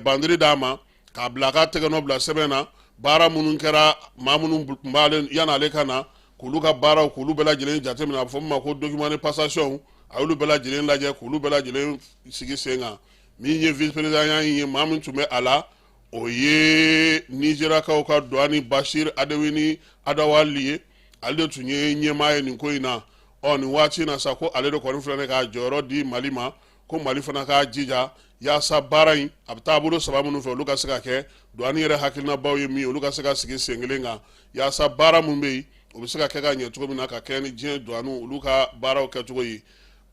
bandiri d'a ma k'a bila a ka tɛgɛnɔ bila sɛbɛn na, baara minnu kɛra, maa minnu tun b'ale yan'ale ka na, k'olu ka baaraw k'olu bɛɛ lajɛlen jateminɛ, a bɛ fɔ min ma ko document de passation, a y'olu bɛɛ lajɛlen lajɛ k'olu bɛɛ lajɛlen sigi sen kan. Min ye vice président ye, maa min tun bɛ a la, o ye nizeriyakaw ka douane Bashir Adewini Adawali ye. Ale de tun ye ɲɛmaa ye nin ko in na. Ɔ nin waati in na sa, ko ale de kɔni filɛ k'a jɔyɔrɔ di Mali ma, ko Mali fana k'a jija yaasa baara in a bɛ taa bolo saba minnu fɛ, olu ka se ka kɛ douane yɛrɛ hakilinabaw ye min ye, olu ka se ka sigi sen kelen kan, yaasa baara min bɛ yen, o bɛ se ka kɛ ka ɲɛ cogo min na, ka kɛ ni diɲɛ douane olu ka baaraw kɛcogo ye.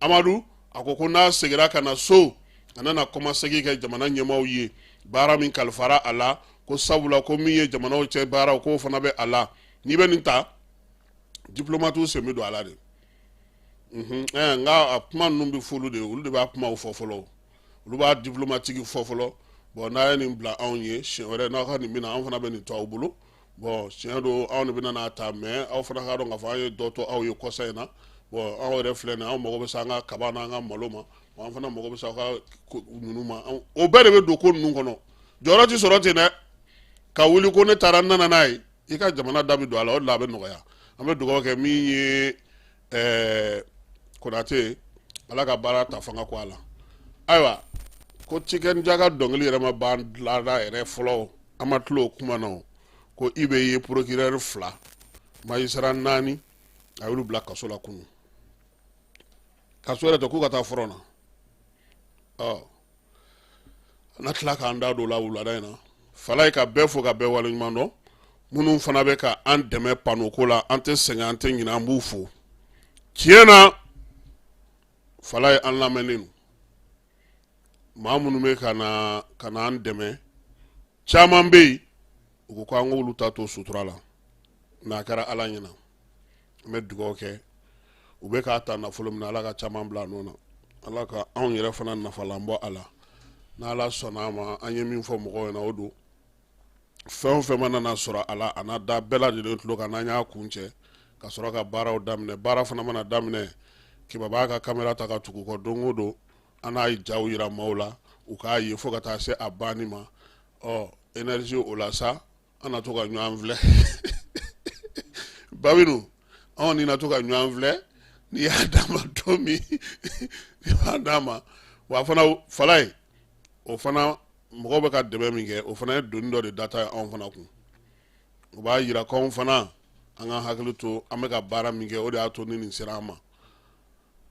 Amadu a ko ko n'a seginna ka na so, a nana kɔmasegin kɛ jamana ɲɛmaaw ye baara min kalifara a la, ko sabula ko min ye jamanaw cɛ baaraw, k'o fana bɛ a la. N'i bɛ nin ta, diplomatiw sen bɛ don a la de. Nka a kuma ninnu bɛ f'olu de ye, olu de b'a kumaw fɔ fɔlɔ, olu b'a diplomatique fɔ fɔlɔ. Bon, n'a ye nin bila anw ye, siɲɛ wɛrɛ n'aw ka nin bɛna, anw fana bɛ nin to aw bolo. Bon, tiɲɛ don, anw de bɛna n'a ta, mais aw fana k'a dɔn k'a fɔ an ye dɔ to aw ye kɔsa in na. Bon, anw yɛrɛ filɛ nin ye, anw mago bɛ se an ka kaba n'an ka malo ma, an fana mago bɛ se aw ka ninnu ma. O bɛɛ de bɛ don ko ninnu kɔnɔ. Jɔyɔrɔ tɛ sɔrɔ ten dɛ, ka wuli ko ne taara n nana n'a ye, i ka jamana da bɛ don a la, o de la a bɛ nɔgɔya. An bɛ dugawu kɛ min ye Konate, Ala ka baara ta fanga ko a la. Ayiwa, ko Tiken Jah ka dɔnkili yɛrɛ ma ban dilanna yɛrɛ fɔlɔ, an ma tila o kuma na. Ko IB ye procureur 2, magistrat 4, a y'olu bila kaso la kunun. Kaso yɛrɛ tɛ, k'u ka taa front na. Ɔ an na tila k'an da don o la wulada in na. Falaye ka bɛɛ fo ka bɛɛ waleɲuman dɔn. Minnu fana bɛ ka an dɛmɛ panneau ko la, an tɛ sɛgɛn, an tɛ ɲinɛ, an b'u fo tiɲɛ na. Falaye, an lamɛnnen don. Maa minnu bɛ ka na ka na an dɛmɛ, caman bɛ yen, u ko k'an k'olu ta to sutura la, mais a kɛra Ala ɲɛna. An bɛ dugawu kɛ, u bɛ k'a ta nafolo min na, Ala ka caman bila a nɔ na, Ala ka anw yɛrɛ fana nafalan bɔ a la. N'Ala sɔnna a ma, an ye min fɔ mɔgɔw ɲɛna, o don. Fɛn o fɛn mana na sɔrɔ a la, a na da bɛɛ lajɛlen tulo kan. N'an y'a kun cɛ ka sɔrɔ ka baaraw daminɛ, baara fana mana daminɛ, Kiba b'a ka kamera ta ka tugu kɔ don o don, an n'a jaw yira maaw la, u k'a ye fo ka taa se a banni ma. Ɔ énergie o la sa, an na to ka ɲɔgɔn filɛ Babinu, anw ni na to ka ɲɔgɔn filɛ. N'i y'a d'a ma don min, n'i b'a d'a ma, wa fana Falaye, o fana mɔgɔw bɛ ka dɛmɛ min kɛ, o fana ye doni dɔ de data ye anw fana kun. O b'a yira k'anw fana an ka hakili to an bɛ ka baara min kɛ, o de y'a to ni nin sera an ma.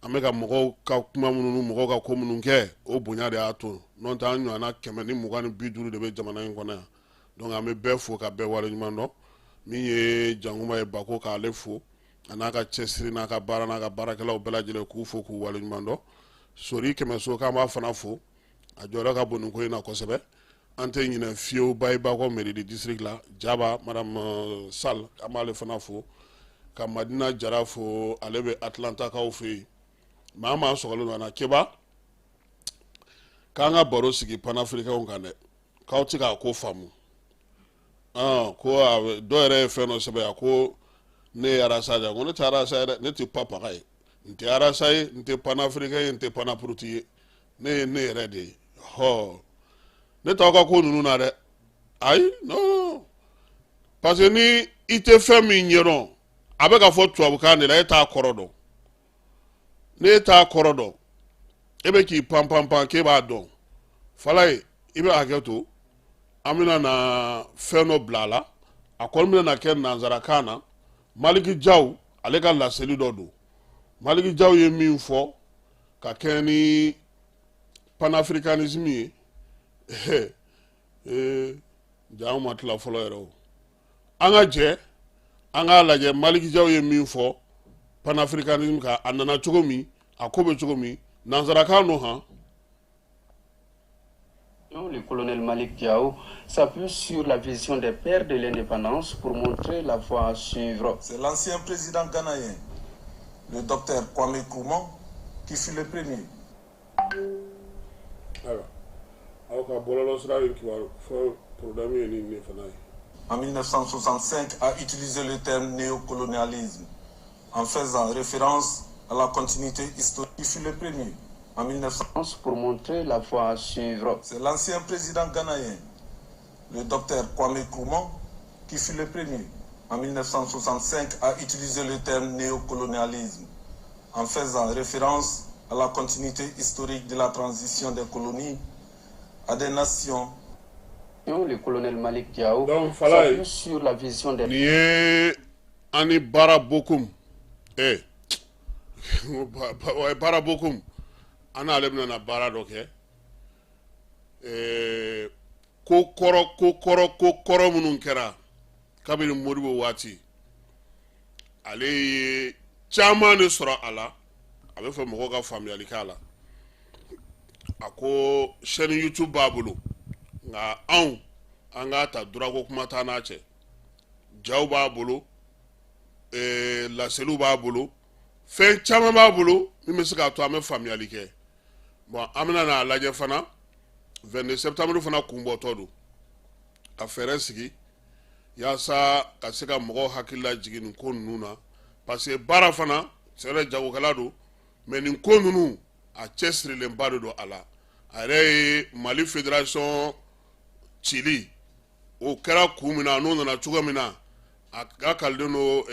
An bɛ ka mɔgɔw ka kuma minnu, mɔgɔw ka ko minnu kɛ, o bonya de y'a to. N'o tɛ, an ɲɔgɔnna 120 ni 50 de bɛ jamana in kɔnɔ yan. Donc an bɛ bɛɛ fo ka bɛɛ waleɲuman dɔn. Min ye Jankuma ye Bako, k'ale fo, a n'a ka cɛsiri n'a ka baara n'a ka baarakɛlaw bɛɛ lajɛlen, k'u fo k'u waleɲuman dɔn. Sori Kɛmɛso, k'an b'a fana fo, a jɔyɔrɔ ka bon nin ko in na kosɛbɛ. An tɛ ɲinɛ fiyewu Bayibakɔ mairie de district la, Jaba, madame Sall, an b'ale fana fo, ka Madina Jara fo, ale bɛ Atlantakaw fɛ yen. Maa maa sɔgɔlen don an na, Keba, k'an ka baro sigi panafricains kan dɛ, k'aw tɛ k'a ko faamu. Ko dɔw yɛrɛ ye fɛn dɔ sɛbɛn a ko ne ye arasa de ye. Ko ne tɛ arasa ye dɛ, ne tɛ papaga ye, n tɛ arasa ye, n tɛ panafricain ye, n tɛ panapuruti ye, ne ye ne yɛrɛ de ye. Hɔ, ne t'aw ka ko ninnu na dɛ, ayi, non, parce que ni i tɛ fɛn min ɲɛdɔn, a bɛ ka fɔ tubabukan de la, e t'a kɔrɔ dɔn. Ne t'a kɔrɔ dɔn, e bɛ k'i pan pan pan k'e b'a dɔn. Falaye, i bɛ hakɛ to, an bɛna na fɛn dɔ bila a la, a kɔni bɛna na kɛ nanzarakan na. Maliki Jaw, ale ka laseli dɔ don. Maliki Jaw ye min fɔ ka kɛɲɛ ni panafricanisme ye, ee, ja ma tila fɔlɔ yɛrɛ o. An ka jɛ an k'a lajɛ Maliki Jaw ye min fɔ panafricanisme kan, a nana cogo min, a ko bɛ cogo min, nansarakan don han. Le colonel Malik Diaw s'appuie sur la vision des pères de l'indépendance pour montrer la voie à suivre. C'est l'ancien président ghanéen, le docteur Kwame Nkrumah, qui fut le premier. Ayiwa, aw ka bɔlɔlɔsira ye kibaru fɔ problème ye nin de fana ye. En 1965, a utilisé le terme néocolonialisme en faisant référence à la continuité historique, qui fut le premier. En 1900. Pour montrer la voie à suivre. C'est l'ancien président ghanéen, le docteur Kwame Nkrumah, qui fut le premier. En 1965, a utilisé le terme néocolonialisme en faisant référence à la continuité historique de la transition des colonies à des nations. Le colonel Malik Diaw Donc, Falaye, s'appuie sur la vision des nin ye an ni Baara Bokum, Baara Bokum, an n'ale bɛna na baara dɔ kɛ. Ko kɔrɔ, ko kɔrɔ, ko kɔrɔ minnu kɛra kabini Modibo waati, ale ye caman de sɔrɔ a la. A bɛ fɛ mɔgɔw ka faamuyali k'a la. A ko chaîne YouTube b'a bolo, nka anw an k'a ta durako kuma t'an n'a cɛ. Jaw b'a bolo, laseliw b'a bolo, fɛn caman b'a bolo min bɛ se k'a to an bɛ faamuyali kɛ. Bon, an bɛna n'a lajɛ fana, 22 septembre fana kunbɔtɔ don, ka fɛɛrɛ sigi yaasa ka se ka mɔgɔw hakili lajigin nin ko ninnu na, parce que baara fana, c'est vrai, jagokɛla don, mais nin ko ninnu, a cɛsirilenba de don a la. A yɛrɛ ye Mali fédération cili, o kɛra kun min na, n'o nana cogo min na, a ka kaliden don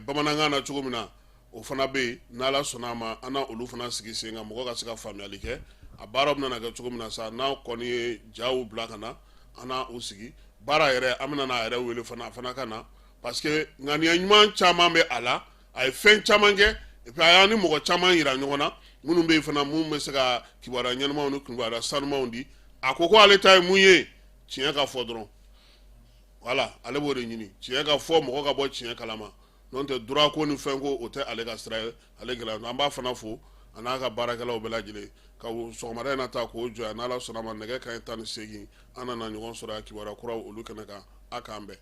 bamanankan na cogo min na, o fana bɛ yen. N'Ala sɔnna a ma, an na olu fana sigi sen kan, mɔgɔ ka se ka faamuyali kɛ a baara bɛna kɛ cogo min na sa. N'aw kɔni ye jaw bila ka na, an na u sigi baara yɛrɛ. An bɛna n'a yɛrɛ wele fana, a fana ka na, parce que ŋaniya ɲuman caman bɛ a la. A ye fɛn caman kɛ, et puis a y'an ni mɔgɔ caman yira ɲɔgɔn na minnu bɛ yen fana, minnu bɛ se ka kibaruya ɲɛnamaw ni kibaruya sanumanw di. A ko ko ale ta ye mun ye? Tiɲɛ ka fɔ dɔrɔn. Voilà, ale b'o de ɲini, tiɲɛ ka fɔ, mɔgɔ ka bɔ tiɲɛ kalama. N'o tɛ, droit ko ni fɛn ko, o tɛ ale ka sira ye. Ale gɛlɛya, an b'a fana fo, a n'a ka baarakɛlaw bɛɛ lajɛlen. Ka sɔgɔmada in na ta k'o jɔ yan, n'Ala sɔnna a ma, nɛgɛ kanɲɛ 18, an nana ɲɔgɔn sɔrɔ yan kibaruya kuraw olu kɛnɛ kan. A k'an bɛn.